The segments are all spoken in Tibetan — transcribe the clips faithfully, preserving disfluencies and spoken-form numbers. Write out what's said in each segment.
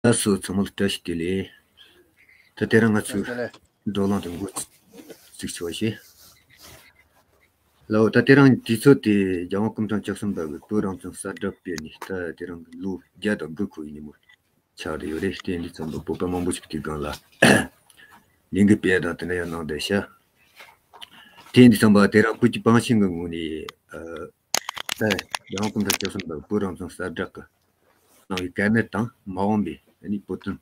ལགས་སོ། ཚང་མ་ལ་བཀྲ་ཤིས་བདེ་ལེགས། ད་དེ་རིང་ང་ཚོའི་བགྲོ་གླེང་དེ་འགོ་ཚུགས་ཆོག་ཞེས། ལགས་འོ། ད་དེ་རིང་དུས་ཚོད་དེ་རྒྱལ་དབང་སྐུ་ཕྲེང་བཅུ་གསུམ་པ་གི་བོད་རང་བཙན་གསལ་བསྒྲགས་སྤེལ་ནས་ད་དེ་རིང་གི་ལོ་བརྒྱ་དང་དགུ་འཁོར་བའི་ཉིན་མོ་ཆགས་བསྡད་ཡོད་རེད། དེ་འདི་ཙམ་པ་བོད་པ་མང་པོ་ཞིག་དེའི་སྒང་ལ་ལས་འགུལ་སྤེལ་དང་དེ་འདྲ་ཡང་གནང་བསྡད་ཤག་དེ་འདི་ཙམ་པ་དེ་རིང་བོད་ཀྱི་བང་ཆེན་གྱི་ངོས་ནས་ཨ། ད་རྒྱལ་དབང་སྐུ་ཕྲེང་བཅུ་གསུམ་པ་བོད་རང་བཙན་གསལ་བསྒྲགས་ཀྱི་གནང་བའི་དཀའ་གནད་དང་མ་འོངས་པའི་ཨ་ནི་བོད་དོན་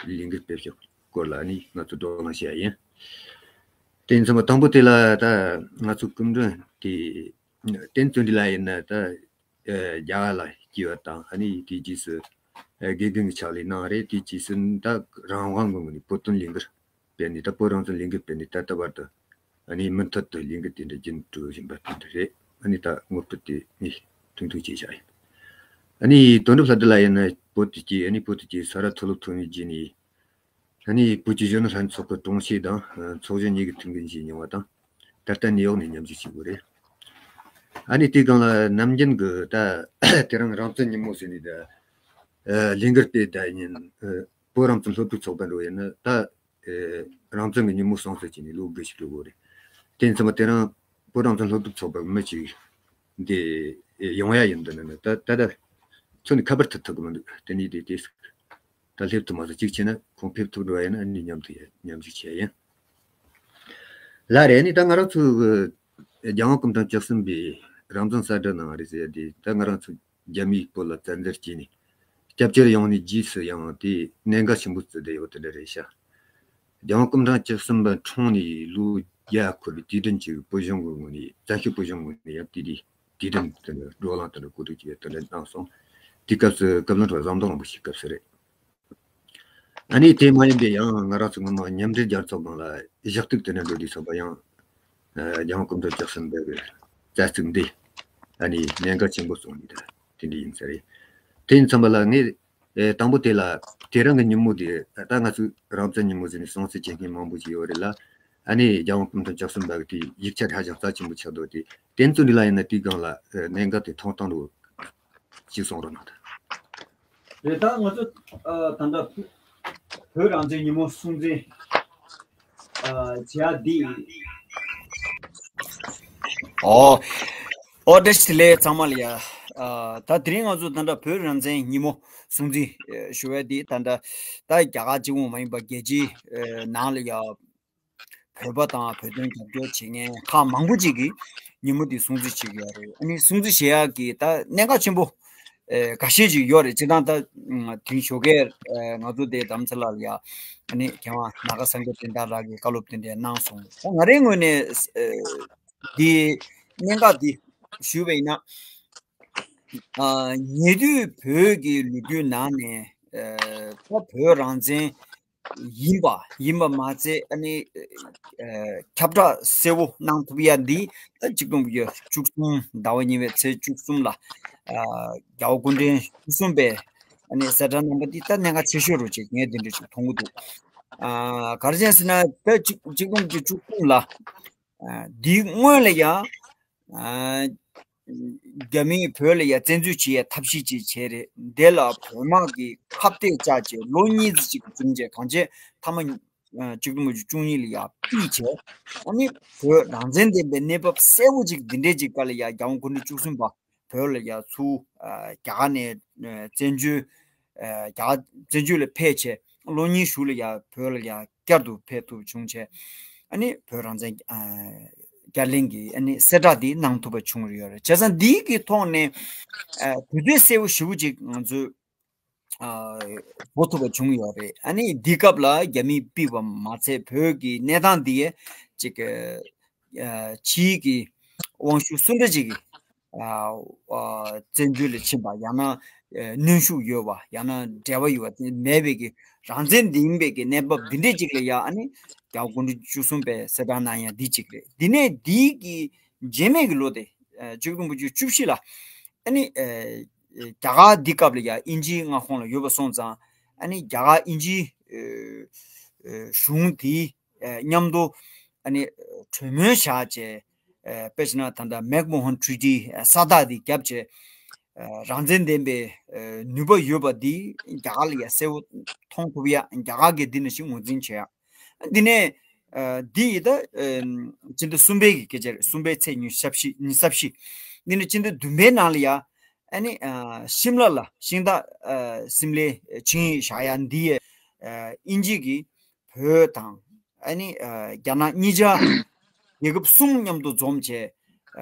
ལས་འགུལ་སྤེལ་ཕྱོགས་སྐོར་ལ་ཨ་ནི་ང་ཚོ་བགྲོ་གླེང་བྱེད་ཡ་ཡིན། དེ་ཡིན་ཙང་མ་དང་པོ་དེ་ལ་ད་ང་ཚོ་སྐུ་མགྲོན་དེ་བསྟན་འཛིན་ལགས་ཡིན་ན་ད་རྒྱ་གར་ལ་སྐྱེས་པ་དང་ཨ་ནི་དེའི་རྗེས་སུ་དགེ་རྒན་གྱི་ཕྱག་ལས་གནང་རེད། དེའི་རྗེས་སུ་ད་རང་དབང་གི་ངོས་ནས་བོད་དོན་ལས་འགུལ་སྤེལ་ནས་ད་བོད་རང་བཙན་ལས་འགུལ་སྤེལ་ནས་ད་ལྟ་བར་དུ་ཨ་ནི་མུ་མཐུད་དུ་ལས་འགུལ་དེ་འདྲ་རྒྱུན་སྒྲུབ་བཞིན་པ་དེ་འདྲ་རེད། ཨ་ནི་ད་ངོ་སྤྲོད་དེ་ངས་ཐུང་ཐུང་བྱས་བཞག་ཡིན། ཨ་ནི་དོན་གྲུབ་ལྷ་སྡེ་ལགས་ཡིན་ན་བོད་དུ་སྐྱེས། ཨ་ནི་བོད་དུ་སྐྱེས་ས་རཱ་མཐོ་སློབ་ཐོན་པའི་རྗེས་ནས་ཨ་ནི་བོད་ཀྱི་གཞོན་ནུ་ལྷན་ཚོགས་ཀྱི་དྲུང་ཆེ་དང་ཚོགས་གཞོན་གཉིས་ཀྱི་ཐུགས་འགན་བཞེས་མྱོང་བ་དང་ད་ལྟ་ནིའུ་ཡོག་ནས་མཉམ་ཞུགས་བྱེད་དགོས་རེད། ཨ་ནི་དེའི་སྒང་ལ་ནམ་རྒྱུན་གྱི་ད་དེ་རིང་རང་བཙན་ཉིན་མོ་ཟེར་ནས་ད་ལས་འགུལ་སྤེལ་ད་ཉིན་བོད་རང་བཙན་སློབ་ཕྲུག་ཚོགས་པ་འགྲོ་ཡིན་ན་ད། རང་བཙན་གྱི་ཉིན་མོ་སྲུང་བརྩི་བྱས་ནས་ལོ་དགུ་ཞིག་འགྲོ་གི་རེད། དེ་ཡིན་ཙང་མ་དེ་རིང་བོད་རང་བཙན་སློབ་ཕྲུག་ཚོགས་པ་མི་གཅིག་འདི་ཡོང་ཡ་ཡིན་འདི་ནི་ད་ད་ད་ཚོ་ནས་ཁ་པར་ཐུབ་ཐུབ་གི་མི་འདུག་དེ་ནས་དེ་དེ་ད་སླེབས་ཐུབ་མ་སོང་། གཅིག་བྱས་ན་ཁོང་ཕེབས་ཐུབ་འགྲོ་ཡ་ཡིན་ན་ཨ་ནི་མཉམ་དུ་ཡ་མཉམ་ཞུགས་བྱས་ཡིན། ལ་རེད། ཨ་ནི་ད་ང་རང་ཚོ་རྒྱལ་དབང་སྐུ་ཕྲེང་བཅུ་གསུམ་པའི་རང་བཙན་གསལ་བསྒྲགས་གནང་བ་རེད་ཟེར་ཡ་དེ་ད་ང་རང་ཚོ་རྒྱ་མིས་བོད་ལ་བཙན་འཛུལ་བྱས་ནས་སྐྱབས་བཅོལ་ཡོང་ནས་རྗེས་སུ་ཡང་དེ་གནད་འགག་ཆེན་པོ་བརྩི་བསྡད་ཡོད་དེ་འདྲ་རེད་ཤག་རྒྱལ་དབང་སྐུ་ཕྲེང་བཅུ་གསུམ་པ་འཁྲུངས་ནས་ལོ་བརྒྱ་འཁོར་བའི་དུས་དྲན་གྱི་བོད་གཞུང་གི་ངོས་ནས་བཙན་བྱོལ་བོད་གཞུང་ངོས་ནས་ཡང་དེ་དུས་དུས་དྲན་དེ་འདྲ་བགྲོ་གླེང་དེ་འདྲ་གོ་སྒྲིག་བྱས་དེ་འདྲ་གནང་སོང་། དེ་སྐབས་སུ་བཀའ་བློན་ཁྲི་པ་ཟམ་གདོང་རིན་པོ་ཆེའི་སྐབས་སུ་རེད། ཨ་ནི་དེ་མ་ཡིན་པའི་ཡང་ང་རང་ཚོ་སྔོན་མ་མཉམ་འབྲེལ་རྒྱལ་ཚོགས་སྒང་ལ་གཞི་གཏུག་དེ་འདྲ་འགྲོ་དུས་ཚོགས་པ་ཡང་རྒྱལ་དབང་སྐུ་ཕྲེང་བཅུ་གསུམ་པའི་རྩ་ཚིག་འདི་ཨ་ནི་གནད་འགག་ཆེན་པོ་བཟུང་ནས་དེ་འདྲ་ཡིན་ས་རེད། དེ་ཡིན་ཙམ་པ་ལ་ངས་དང་པོ་དེ་ལ་དེ་རིང་གི་ཉིན་མོ་དེ་ད་ང་ཚོས་རང་བཙན་ཉིན་མོ་ཟེར་ནས་སྲུང་བརྩི་བྱེད་མཁན་མང་པོ་ཞིག་ཡོད་རེད་ལ། ཨ་ནི་རྒྱལ་དབང་སྐུ་ཕྲེང་བཅུ་གསུམ་པ་གི་དེ་ཡིག་ཆ་ཧ་ཅང་རྩ་ཆེན་པོ་ཆགས་འདུག་དེ་བསྟན་འཛིན་ལགས་ཡིན་ན་དེའི་སྒང་ལ་གནད་འགག་དེ་མཐོང་སྟངས་རུ་ཅིག་གསུང་རོགས་གནང་དང་། རེད། ད་ང་ཚོ་ད་ལྟ་བོད་རང་བཙན་ཉིན་མོ་སྲུང་བརྩི་བྱེད་ཡ་འདི། ཨོ། ཨོ་བཀྲ་ཤིས་བདེ་ལེགས་ཚང་མ་ལ་ཡ། ད་དེ་རིང་ང་ཚོ་ད་ལྟ་བོད་རང་བཙན་ཉིན་མོ་སྲུང་བརྩི་ཞུ་བ་འདི་ད་ལྟ་ད་རྒྱ་གར་གཅིག་པུ་མ་ཡིན་པ་རྒྱལ་སྤྱིའི་ནང་ལ་ཡ། བོད་པ་དང་བོད་དོན་རྒྱབ་སྐྱོར་བྱེད་མཁན་ཁག་མང་པོ་ཅིག་གིས་ཉིན་མོ་འདི་སྲུང་བརྩི་བྱེད་ཀྱི་ཡོད་རེད། ཨ་ནི་སྲུང་བརྩི་བྱེད་ཡག་གི་ད་གནད་འགག་ཆེན་པོ་ཨེ་འགའ་ཤས་ཅིག་ཡོད་རེད། སྤྱིར་བཏང་ད་དེང་ཞོགས་ཀས་ང་ཚོ་དེ་རྡ་རམ་ས་ལ་ལ་ཡ་ཨ་ནི་མཁས་དབང་ནཱ་ག་སངས་རྒྱས་བསྟན་དར་ལགས་ཀྱིས་བཀའ་སློབ་དེ་འདྲ་གནང་སོང་། ད་ང་རའི་ངོས་ནས་ཨེ་འདི་གནད་འགག་འདི་ཞུས་པ་ཡིན་ན། ཨ་ཉེ་དུས་བོད་ཀྱི་ལོ་རྒྱུས་ནང་ནས་ཨ་ད་བོད་རང་བཙན་ཡིན་པ་ཡིན་པ་མ་ཚད་ཨ་ནི་ཨ་ཁྱབ་བསྒྲགས་གསལ་བོ་གནང་ཐུབ་ཡ་འདི་ད་གཅིག་སྟོང་དགུ་བརྒྱ་བཅུ་གསུམ་ཟླ་བ་གཉིས་པའི་ཚེས་བཅུ་གསུམ་ལ་ཨ་རྒྱལ་བ་སྐུ་ཕྲེང་བཅུ་གསུམ་པས་ཨ་ནི་གསལ་བསྒྲགས་གནང་པ་འདི་ད་གནད་འགག་ཆེ་ཤོས་རུ་ཅིག་ངས་འདི་འདྲ་ཅིག་མཐོང་གི་འདུག་ཨ་ག་རེ་བྱས་ཟེར་ན་ད་གཅིག་གཅིག་སྟོང་དགུ་བརྒྱ་བཅུ་གསུམ་ལ་ཨ་འདིའི་སྔོན་ལ་ཡང་ཨ། རྒྱ་མིས་བོད་ལ་ཡ་བཙན་འཛུལ་བྱེད་ཡ་ཐབས་ཤེས་ཅིག་བྱས་རེད། དེ་ལ་བོད་དམག་གིས་ཁ་གཏད་བཅག་བྱས་ལོ་གཉིས་ཙམ་ཅིག་འཛིན་བྱས་གང་བྱས་མཐའ་མ་ཨ་གཅིག་སྟོང་དགུ་བརྒྱ་བཅུ་གཉིས་ལ་ཡ་ཕུད་བྱས། ཨ་ནི་བོད་རང་བཙན་ལྡན་པའི་གནས་བབ་གསལ་བོ་ཅིག་འདི་འདྲའི་ཅིག་སྐབས་ལ་ཡ་རྒྱལ་དབང་སྐུ་ཕྲེང་བཅུ་གསུམ་པ་བོད་ལ་ཡ་ཚུར་ཨ་རྒྱ་གར་ནས་ཨ་བཙན་བྱོལ་ཨ་རྒྱ་གར་བཙན་བྱོལ་ལ་ཕེབས་བྱས་ལོ་གཉིས་གཞུག་ལ་ཡ་བོད་ལ་ཡ་བསྐྱར་དུ་ཕེབས་ཐུབ་བྱུང་བྱས། ཨ་ནི་བོད་རང་བཙན་ཨ་བསྐྱར་ལེན་གྱི་ཨ་ནི་གསལ་བསྒྲགས་འདི་གནང་ཐུབ་པ་བྱུང་ཡོད་རེད། བྱས་ཙང་འདི་གི་ཐོག་ནས་ཨ་དུས་ཚོད་གསལ་བོ་ཞེ་པོ་ཅིག་ང་ཚོས་ཨ་འགོ་ཐུབ་པ་བྱུང་ཡོད་རེད། ཨ་ནི་འདི་སྐབས་ལ་རྒྱ་མིས་ཕུད་པ་མ་ཚད་བོད་ཀྱི་གནས་སྟངས་འདི་ཅིག་ཨ་ཕྱིའི་གི་དབང་ཤུགས་སུ་འདྲ་ཅིག་གིས་ཨ་ཨ་བཙན་བྱོལ་ལ་ཕྱིན་པ་ཡང་ན་ཨ་གནོན་ཤུགས་ཡོད་པ་ཡང་ན་འབྲེལ་བ་ཡོད་པ་དེ་མེད་པའི་གི་རང་བཙན་ལྡན་པའི་གི་གནས་བབ་འདི་འདྲས་ཅིག་ལ་ཡ་ཨ་ནི་རྒྱལ་བ་སྐུ་ཕྲེང་བཅུ་གསུམ་པས་གསལ་བསྒྲགས་གནང་ཡ་འདི་ཅིག་རེད། འདི་ནས་འདི་གི་རྗེས་མའི་གི་ལོ་དེ་ཨ་གཅིག་སྟོང་དགུ་བརྒྱ་བཅུ་བཞི་ལ་ཨ་ནི་ཨ་རྒྱ་གར་འདི་སྐབས་ལ་ཡ་དབྱིན་ཇིའི་མངའ་ཁོངས་ལ་ཡོད་པ་སོང་ཙང་ཨ་ནི་རྒྱ་གར་དབྱིན་ཇིའི་ཨ་ཨ་གཞུང་དེའི་ཨ་མཉམ་དུ་ཨ་ནི་གྲོས་མོལ་བཞག་བྱས། ཨ་དཔེ་བྱས་ན་ད་ལྟ་མེག་མོ་ཧན་ཊི་རི་ཊི་ཨ་ས་རྟགས་དེ་བརྒྱབ་བྱས། རང་བཙན་ལྡན་པའི་ནུས་པ་ཡོད་པ་འདི་རྒྱ་གར་ལ་ཡ་གསལ་བོ་མཐོང་ཐུབ་ཡ། རྒྱ་གར་གྱིས་འདི་ནང་བཞིན་ངོས་འཛིན་བྱེད་ཡ། འདི་ནས་འདི་ཡི་ད་སྤྱི་ཟླ་གསུམ་པའི་གི་སྐད་ཆ་རེད། གསུམ་པའི་ཚེས་ཉི་ཤུ་བཞི། ཉི་ཤུ་བཞི། འདི་ནས་སྤྱི་ཟླ་བདུན་པའི་ནང་ལ་ཡ་ཨ་ནི་ཤིམ་ལ་ལ་ཤིང་རྟ་སིམ་ལའི་ཆིངས་ཡིག་བཞག་ཡ་འདི་ཡི་དབྱིན་ཇི་གི་བོད་དང་ཨ་ནི་རྒྱ་ནག་གཉིས་ཆ་རྒྱལ་ཁབ་གསུམ་མཉམ་དུ་འཛོམས་བྱས་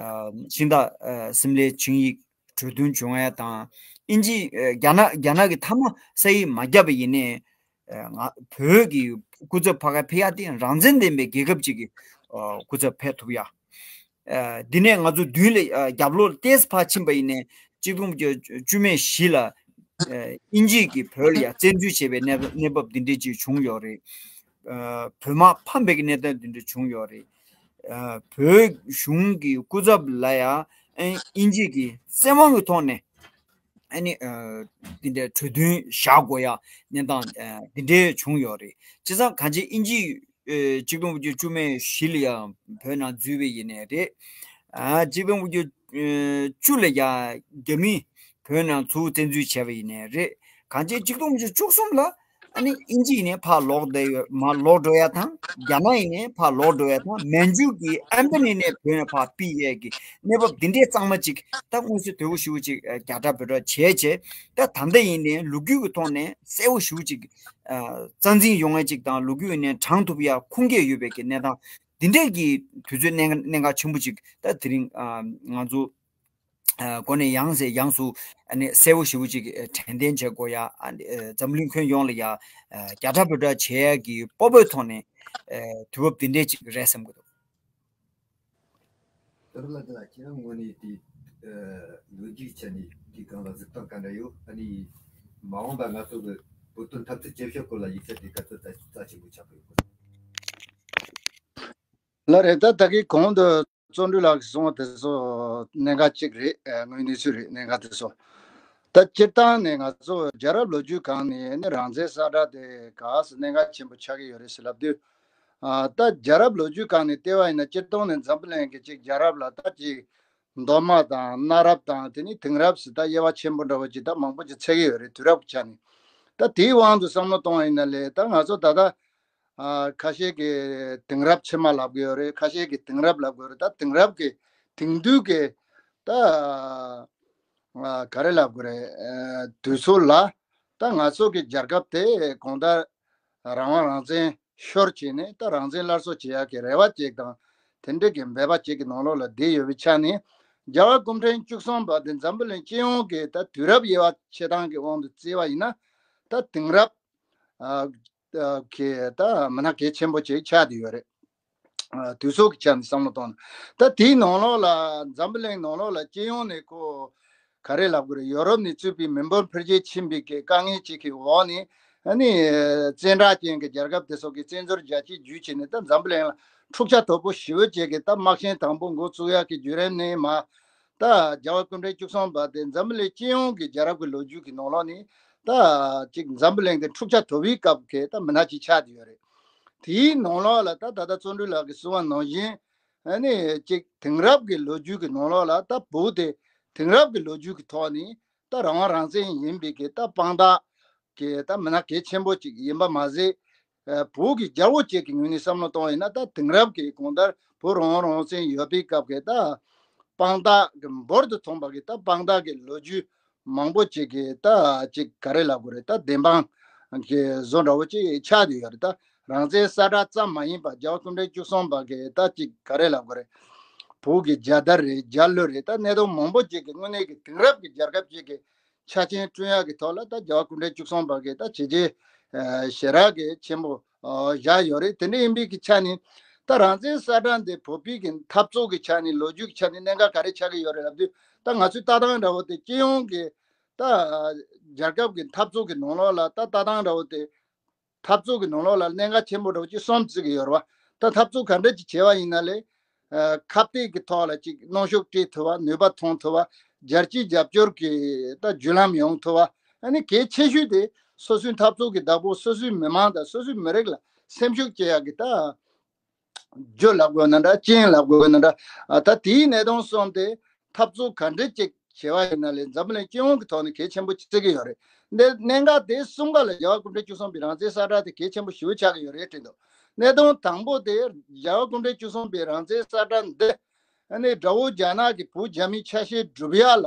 ཤིང་རྟ་སིམ་ལའི་ཆིངས་ཡིག་གྲོས་མཐུན་བྱུང་ཡ་དང་། དབྱིན་ཇི་རྒྱ་ནག་རྒྱ་ནག་གི་མཐའ་མ་ས་ཡིག་མ་བརྒྱབ་པ་ཡིན་ནའི་ང་བོད་ཀྱི་སྐུ་ཚབ་ཕ་ག་ཕེབས་ཡ་དེ་རང་བཙན་ལྡན་པའི་རྒྱལ་ཁབ་ཅིག་གི་སྐུ་ཚབ་ཕེབས་ཐུབ་ཡ། འདི་ནས་ང་ཚོ་མདུན་ལ་རྒྱབ་ལོགས་ལ་ཏོག་ཙམ་ཕར་ཕྱིན་པ་ཡིན་ནའི་གཅིག་སྟོང་དགུ་བརྒྱ་བཅུ་མེད་བཞི་ལ་དབྱིན་ཇི་གིས་བོད་ལ་ཡ་བཙན་འཛུལ་བྱས་པའི་གནས་གནས་བབ་འདི་འདྲས་ཅིག་བྱུང་ཡོད་རེད། བོད་དམག་ཕམ་པའི་གནས་སྟངས་འདི་འདྲས་བྱུང་ཡོད་རེད། བོད་གཞུང་གི་སྐུ་ཚབ་ལ་ཡ་དབྱིན་ཇི་གིས་བཙན་དབང་གི་ཐོག་ནས་ཨ་ནི་འདི་འདྲའི་གྲོས་མཐུན་བཞག་དགོས་ཡ་གནས་སྟངས་འདི་འདྲའི་བྱུང་ཡོད་རེད། བྱས་ཙང་གང་ཅི་དབྱིན་ཇི་གཅིག་སྟོང་དགུ་བརྒྱ་བཅུ་མེད་བཞི་ལ་ཡང་བོད་ནང་འཛུལ་བ་ཡིན་ནའི་རེད། ཨ་གཅིག་སྟོང་དགུ་བརྒྱ་བཅུ་ལ་ཡང་རྒྱ་མི་བོད་ནང་ཚུར་བཙན་འཛུལ་བྱས་པ་ཡིན་ནའི་རེད། གང་ཅི་གཅིག་སྟོང་དགུ་བརྒྱ་བཅུ་གསུམ་ལ་ཨ་ནི་དབྱིན་ཇི་ཡིན་ནའི་ཕར་ལོག་བསྡད་ཡོད་མ་ལོག་འགྲོ་ཡ་དང་། རྒྱ་ནག་ཡིན་ནའི་ཕར་ལོག་འགྲོ་ཡ་དང་། མན་ཇུ་གི་ཨན་པན་ཡིན་ནའི་བོད་ནས་ཕར་ཕུད་ཡས་ཀྱི་གནས་བབ་འདི་འདྲའི་གཙང་མ་ཅིག་ད་མངོན་གསལ་དོད་པོ་ཞེ་པོ་ཅིག་རྒྱ་གྲགས་བོད་གྲགས་བྱས་བྱས། ད་ད་ལྟ་ཡིན་ནའི་ལོ་རྒྱུས་ཀྱི་ཐོག་ནས་གསལ་བོ་ཞེ་པོ་ཅིག་རྩ་འཛིན་ཡོང་ཡ་ཅིག་དང་། ལོ་རྒྱུས་ནས་དྲངས་ཐུབ་ཡ་ཁུངས་སྐྱེལ་ཡོད་པའི་གི་གནས་སྟངས་འདི་འདྲས་ཀྱི་དུས་ཚོད་གནད་གནད་འགག་ཆེན་པོ་ཅིག་ད་དེ་རིང་ང་ཚོ་སྒོ་ནས་ཡང་སེ་ཡང་སུ་ཨ་ནི་གསལ་བོ་ཞེ་པོ་ཅིག་དྲན་རྟེན་བྱེད་དགོས་ཡ། ཨ་ནི་འཛམ་གླིང་ཁྱོན་ཡོངས་ལ་ཡ་རྒྱ་གྲགས་བོད་གྲགས་བྱེད་ཡ་གི་སྤོབས་པའི་ཐོག་ནས་དུས་བབ་འདི་འདྲས་ཅིག་རེད་བསམ་གི་འདུག། ཏུ་ལ་དེ་ལ་ཁྱེད་རང་ངོས་ནས་དེ་ལོ་རྒྱུས་ཆ་ནས་དེ་གང་ལ་གཟིགས་སྟངས་ག་འདྲ་ཡོད། ཨ་ནི་མ་འོངས་པ་ང་ཚོ་གི་བོད་དོན་འཐབ་རྩོད་བྱེད་ཕྱོགས་སྐོར་ལ་ཡིག་ཆ་དེ་ག་ཚོད་རྩ་ཆེན་པོ་ཆགས་ཀྱི་ཡོད་གོ། ལགས་རེད། ད་ད་གིན་གོང་དུ་བརྩོན་འགྲུས་ལགས་ཀྱིས་གསུངས་པ་དེ་ཚོ་གནད་འགག་གཅིག་རེད། དངོས་གནས་ཚུལ་རེད། གནད་འགག་དེ་ཚོ། ད་སྤྱིར་བཏང་ནས་ང་ཚོ་རྒྱལ་རབས་ལོ་རྒྱུས་སྒང་ནས་ནི་རང་བཙན་གསལ་བསྒྲགས་དེ་ག་ཟེ་གནད་འགག་ཆེན་པོ་ཆགས་ཀྱི་ཡོད་རེད་ཟེར་ལབ་དུས། ཨ་ད་རྒྱལ་རབས་ལོ་རྒྱུས་སྒང་ནས་བལྟས་པ་ཡིན་ན་སྤྱིར་བཏང་ནས་འཛམ་བུ་གླིང་གི་ཅིག་རྒྱལ་རབས་ལ་ད་ཅིག་མདོ་སྨད་དང་གནའ་རབས་དང་དེ་ནས་དེང་རབས་ཟེར་ད་དབྱེ་བ་ཆེན་པོ་འདྲ་བོ་ཅིག་ད་མང་པོ་ཅིག་ཕྱེ་གི་ཡོད་རེད། དུས་རབས་ཀྱི་ཆ་ནས། ད་དེའི་དབང་དུ་བསམ་བློ་གཏོང་བ་ཡིན་ན་ལས་ད་ང་ཚོ་ད་ལྟ་ཨ་ཁ་ཤས་ཀྱིས་དེང་རབས་ཕྱི་མ་ལབ་གི་ཡོད་རེད། ཁ་ཤས་ཀྱིས་དེང་རབས་ལབ་གི་ཡོད་རེད། ད་དེང་རབས་ཀྱི་དེང་དུས་ཀྱི་ད་ཨ་ག་རེ་ལབ་དགོས་རེད། ཨ་དུས་ཚོད་ལ་ད་ང་ཚོ་གི་རྒྱལ་ཁབ་དེ་གང་ལྟར་རང་དབང་རང་བཙན་ཤོར་བྱས་ནས་ད་རང་བཙན་སླར་གསོ་བྱེད་ཡག་གི་རེ་བ་ཅིག་དང་། དེ་འདྲ་གི་འབད་པ་ཅིག་གི་ནང་ལོགས་ལ་བསྡད་ཡོད་པའི་ཆ་ནས། རྒྱལ་བ་སྐུ་ཕྲེང་བཅུ་གསུམ་པ་དེ་འཛམ་བུ་གླིང་སྤྱི་ཡོངས་ཀྱི་ད་དུས་རབས་དབྱེ་བ་ཕྱེ་སྟངས་ཀྱི་དབང་དུ་བརྩིས་པ་ཡིན་ན། ད་དེང་རབས་ཨ་ཨ་གི་ད་མི་སྣ་གལ་ཆེན་པོ་ཅིག་ཆགས་བསྡད་ཡོད་རེད། ཨ་དུས་ཚོད་ཀྱི་ཆ་ནས་བསམ་བློ་གཏོང་ན། ད་དེའི་ནང་ལོགས་ལ་འཛམ་བུ་གླིང་ནང་ལོགས་ལ་སྤྱི་ཡོངས་ནས་ཁོ་ག་རེ་ལབ་དགོས་རེད། ཡོ་རོབ་ནས་ཚུད་པའི་མི་འབོར་འཕེལ་རྒྱས་ཕྱིན་པའི་གི་དཀའ་ངལ་ཅིག་གི་འོག་ནས། ཨ་ནི་བཙན་དྲག་ཅན་གྱི་རྒྱལ་ཁབ་དེ་ཚོ་གིས་བཙན་འཛུལ་རྒྱ་སྐྱེད་བརྒྱུད་བྱས་ནས་ད་འཛམ་བུ་གླིང་ལ་འཁྲུག་ཆ་དོད་པོ་ཞེ་པོ་ཅིག་གི་ད་དམག་ཆེན་དང་པོ་འགོ་བཙུགས་ཡག་གི་བརྒྱུད་རིམ་ནས་མར། ད་རྒྱལ་བ་སྐུ་ཕྲེང་བཅུ་གསུམ་པ་དེ་འཛམ་བུ་གླིང་སྤྱི་ཡོངས་ཀྱི་རྒྱལ་རབས་ཀྱི་ལོ་རྒྱུས་ཀྱི་ནང་ལོགས་ནས་ད་ཅིག་འཛམ་བུ་གླིང་དེ་འཁྲུག་ཆ་དོད་པའི་སྐབས་ཀྱི་ད་མི་སྣ་ཅིག་ཆགས་བསྡད་ཡོད་རེད། དེའི་ནང་ལོགས་ལ་ད་ད་ལྟ་བརྩོན་འགྲུས་ལགས་ཀྱིས་གསུངས་པ་ནང་བཞིན། ཨ་ནི་ཅིག་དེང་རབས་ཀྱི་ལོ་རྒྱུས་ཀྱི་ནང་ལོགས་ལ་ད་བོད་དེ་དེང་རབས་ཀྱི་ལོ་རྒྱུས་ཀྱི་ཐོག་ནས་ད་རང་དབང་རང་བཙན་ཡིན་པའི་གི་ད་དཔང་རྟགས་ཀྱི་ད་མི་སྣ་གལ་ཆེན་པོ་ཅིག་ཡིན་པ་མ་ཟད། ཨ་བོད་ཀྱི་རྒྱལ་པོ་ཅིག་གི་ངོས་ནས་བསམ་བློ་གཏོང་བ་ཡིན་ན། ད་དེང་རབས་ཀྱི་གང་ལྟར་བོད་རང་དབང་རང་བཙན་ཡོད་པའི་སྐབས་ཀྱི་ད་དཔང་རྟགས་ཀྱི་འབུར་དུ་ཐོན་པ་གི་ད་དཔང་རྟགས་ཀྱི་ལོ་རྒྱུས་མང་པོ་ཅིག་གི་ད་ཅིག་ག་རེ་ལབ་དགོས་རེད། ད་བདེན་དཔང་གི་བཟོ་འདྲ་བོ་ཅིག་ཆགས་བསྡད་ཡོད་རེད། ད་རང་བཙན་གསལ་བསྒྲགས་ཙམ་མ་ཡིན་པར་རྒྱལ་བ་སྐུ་ཕྲེང་བཅུ་གསུམ་པ་གི་ད་ཅིག་ག་རེ་ལབ་དགོས་རེད། བོད་ཀྱི་རྒྱལ་དར་རེད། རྒྱལ་གླུ་རེད། ད་གནད་དོན་མང་པོ་ཅིག་གི་དངོས་གནས་ཀྱི་དེང་རབས་ཀྱི་རྒྱལ་ཁབ་ཅིག་གི་ཆ་རྐྱེན་བསྐྲུན་ཡག་གི་ཐོག་ལ་ད་རྒྱལ་བ་སྐུ་ཕྲེང་བཅུ་གསུམ་པ་གིས་ད་བྱས་རྗེས་ཨ་ཞེ་དྲག་གི་ཆེན་པོ་ཨ་བཞག་ཡོད་རེད། དེ་འདྲ་ཡིན་པའི་གི་ཆ་ནས་ད་རང་བཙན་གསལ་བསྒྲགས་འདི་བོད་པའི་གི་འཐབ་རྩོད་ཀྱི་ཆ་ནས་ལོ་རྒྱུས་ཀྱི་ཆ་ནས་གནད་འགག་ག་རེ་ཆགས་ཀྱི་ཡོད་རེད་ལབ་དུས། ད་ང་ཚོའི་ལྟ་སྟངས་འདྲ་བོ་དེ་སྤྱི་ཡོངས་ཀྱི་ད་རྒྱལ་ཁབ་ཀྱི་འཐབ་རྩོད་ཀྱི་ནང་ལོགས་ལ་ད་ལྟ་སྟངས་འདྲ་བོ་དེ། འཐབ་རྩོད་ཀྱི་ནང་ལོགས་ལ་གནད་འགག་ཆེན་པོ་འདྲ་བོ་ཅིག་གསུམ་བརྩི་གི་ཡོད་རེད་བ། ད་འཐབ་རྩོད་ག་འདྲ་ཅིག་བྱས་པ་ཡིན་ན་ལས། ཨ་ཁ་གཏད་ཀྱི་ཐོག་ལ་ཅིག་གནོན་ཤུགས་སྤྲད་ཐུབ་པ། ནུས་པ་ཐོན་ཐུབ་པ། རྒྱལ་སྤྱིའི་རྒྱབ་སྐྱོར་གྱི་ད་བརྒྱུད་ལམ་ཡོང་ཐུབ་པ། ཨ་ནི་གལ་ཆེ་ཤོས་དེ་སོ་སོའི་འཐབ་རྩོད་ཀྱི་བདག་པོ་སོ་སོའི་མི་མང་དང་སོ་སོའི་མི་རིགས་ལ་སེམས་ཤུགས་སྐྱེ་ཡག་གི་ད་རྒྱུ་ལབ་དགོས་ན་འདྲ། རྐྱེན་ལབ་དགོས་ན་འདྲ། ཨ་ད་དེའི་གནད་དོན་གསུམ་དེ་འཐབ་རྩོད་ག་འདྲ་ཅིག་ བྱས་པ་ཡིན་ན་ལས་འཛམ་བུ་གླིང་སྤྱི་ཡོངས་ཀྱི་ཐོག་ནས་གལ་ཆེན་པོ་བརྩི་གི་ཡོད་རེད། འདི་གནད་འགག་དེ་གསུམ་ཀ་ལ་རྒྱལ་བ་སྐུ་ཕྲེང་བཅུ་གསུམ་པའི་རང་བཙན་གསལ་བསྒྲགས་དེ་གལ་ཆེན་པོ་ཞེ་པོ་ཆགས་ཀྱི་ཡོད་རེད་དྲན་འདུག་གནད་དོན་དང་པོ་དེ་རྒྱལ་བ་སྐུ་ཕྲེང་བཅུ་གསུམ་པའི་རང་བཙན་གསལ་བསྒྲགས་འདི། ཨ་ནི་དགྲ་བོ་རྒྱ་ནག་གིས་བོད་རྒྱ་མིའི་ཆ་ཤས་སྒྲུབ་ཡ་ལ་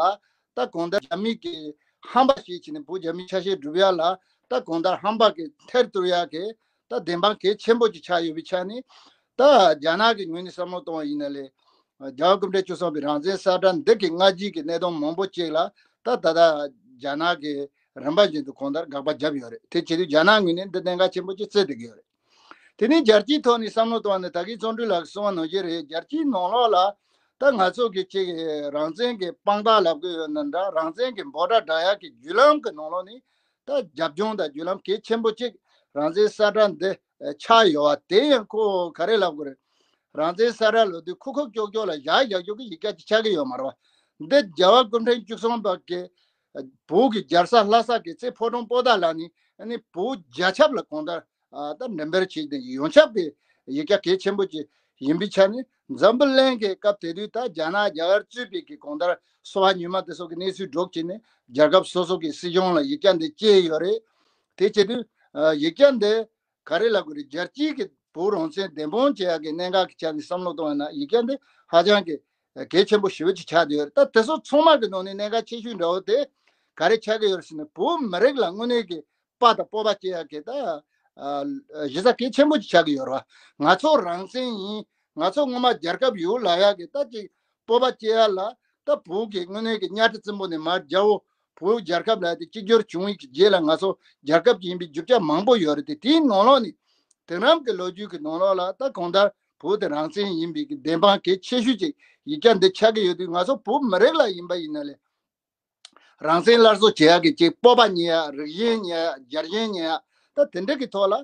ད་གང་ལྟར་རྒྱ་མི་གིས་ཧམ་པ་བཤད་བྱས་ནས་བོད་རྒྱ་མིའི་ཆ་ཤས་སྒྲུབ་ཡ་ལ་ད་གང་ལྟར་ཧམ་པ་གིས་ཐེར་གཏོར་ཡ་གི་ད་བདེན་དཔང་གལ་ཆེན་པོ་ཅིག་ཆགས་ཡོད་པའི་ཆ་ནས། ད་རྒྱ་ནག་གི་ངོས་ནས་བསམ་བློ་གཏོང་བ་ཡིན་ན་ལས། རྒྱལ་བ་སྐུ་ཕྲེང་བཅུ་གསུམ་པའི་རང་བཙན་གསལ་བསྒྲགས་འདི་གི་སྔ་རྗེས་ཀྱི་གནད་དོན་མང་པོ་ཅིག་ལ་ད་ད་ལྟ་རྒྱ་ནག་གིས་རིམ་པ་བཞིན་དུ་གང་ལྟར་དགག་པ་བརྒྱབ་ཡོད་རེད། དེ་བྱེད་དུས་རྒྱ་ནག་ངོས་ནས་འདི་གནད་འགག་ཆེན་པོ་ཅིག་བརྩི་བསྡད་ཀྱི་ཡོད་རེད། དེ་ནས་རྒྱལ་སྤྱིའི་ཐོག་ནས་བསམ་བློ་གཏོང་བ་ནི་ད་གིན་བརྩོན་འགྲུས་ལགས་གསུངས་པ་ནང་བཞིན་རེད། རྒྱལ་སྤྱིའི་ནང་ལོགས་ལ་ད་ང་ཚོ་གི་ཅིག་རང་བཙན་གྱི་དཔང་རྟགས་ལབ་དགོས་ཡོད་ན་འདྲ། རང་བཙན་གྱི་འབོད་སྒྲ་སྒྲོག་ཡག་གི་བརྒྱུད་ལམ་གྱི་ནང་ལོགས་ནས་ད་རྒྱབ་ལྗོངས་དང་བརྒྱུད་ལམ་གལ་ཆེན་པོ་ཅིག་རང་བཙན་གསལ་བསྒྲགས་འདི་ཆགས་ཡོད་པ་དེ་ཡང་ཁོ་ག་རེ་ལབ་དགོས་རེད། རང་བཙན་གསལ་བསྒྲགས་ལབ་དུས་ཁུག་ཁུག་ཀྱོག་ཀྱོག་ལ་བཞག་བཞག་ཀྱོག་གི་ཡིག་ཆ་ཅིག་ཆགས་ཀྱི་ཡོད་མ་རེད་པ། འདི་རྒྱལ་བ་སྐུ་ཕྲེང་བཅུ་གསུམ་པ་གི་བོད་ཀྱི་རྒྱལ་ས་ལྷ་ས་གི་རྩེ་ཕོ་བྲང་པོ་ཏཱ་ལ་ནས་ཨ་ནི་བོད་རྒྱལ་ཁབ་ལ་གང་ལྟར་ཨ་ད་འགྲེམས་སྤེལ་བྱས་ཏེ་ཡོངས་ཁྱབ་ཀྱི་ཡིག་ཆ་གལ་ཆེན་པོ་ཅིག་ཡིན་པའི་ཆ་ནས། འཛམ་བུ་གླིང་གི་སྐབས་དེ་དུས་ད་རྒྱ་ནག་རྒྱ་གར་གཙོས་པའི་གི་གང་ལྟར་སོ་པ་ཉི་མ་དེ་ཚོ་གི་གནས་ཚུལ་སྒྲོག་བྱས་ནས་རྒྱལ་ཁབ་སོ་སོ་གི་སྲིད་གཞུང་ལ་ཡིག་ཆ་འདི་བསྐྱལ་ཡོད་རེད། དེ་བྱེད་དུས་ཨ་ཡིག་ཆ་འདི་ག་རེ་ལབ་དགོས་རེད། རྒྱལ་སྤྱིའི་གི་བོད་རང་བཙན་བདེན་དཔང་བྱེད་ཡག་གི་གནད་འགག་གི་ཆ་ནས་བསམ་བློ་གཏོང་བ་ན་ཡིག་ཆ་འདི་ཧ་ཅང་གི་གལ་ཆེན་པོ་ཞེ་པོ་ཅིག་ཆགས་བསྡད་ཡོད་རེད། ད་དེ་ཚོ་ཚང་མ་གི་ནང་ནས་གནད་འགག་ཆེ་ཤོས་འདྲ་བོ་དེ་ག་རེ་ཆགས་ཀྱི་ཡོད་རེད་ཟེར་ན། བོད་མི་རིགས་ལ་དངོས་གནས་ཀྱི་དཔའ་དང་སྤོབས་པ་སྐྱེ་ཡག་གི་ད་ཨ་གཞི་རྩ་གལ་ཆེན་པོ་ཅིག་ཆགས་ཀྱི་ཡོད་རེད་བ། ང་ཚོ་རང་བཙན་ཡིན། ང་ཚོ་སྔོན་མ་རྒྱལ་ཁབ་ཡོད་ལབ་ཡག་གི་ད་ཅིག་སྤོབས་པ་སྐྱེ་ཡག་ལ། ད་བོད་ཀྱི་དངོས་གནས་ཀྱི་གཉའ་ཁྲི་བཙན་པོ་ནས་མར་རྒྱལ་པོ་བོད་རྒྱལ་ཁབ་ལ་དེ་གཅིག་གྱུར་བྱུང་བའི་གི་རྗེས་ལ་ང་ཚོ་རྒྱལ་ཁབ་ཅིག་ཡིན་པའི་རྒྱུ་ཆ་མང་པོ་ཡོད་རེད་དེ། དེའི་ནང་ལོགས་ནས་དེང་རབས་ཀྱི་ལོ་རྒྱུས་ཀྱི་ནང་ལོགས་ལ་ད་གང་ལྟར་བོད་དེ་རང་བཙན་ཡིན་པའི་གི་བདེན་དཔང་གལ་ཆེ་ཤོས་ཅིག་ཡིག་ཆ་འདི་ཆགས་ཀྱི་ཡོད་དུས། ང་ཚོ་བོད་མི་རིགས་ལ་ཡིན་པ་ཡིན་ན་ལས། རང་བཙན་སླར་གསོ་བྱེད་ཡག་གི་ཅིག་སྤོབས་པ་རྙེད་ཡག་རིག་གཞུང་རྙེད་ཡག་རྒྱལ་ཞེན་རྙེད་ཡག་ད་དེ་འདྲ་གི་ཐོག་ལ་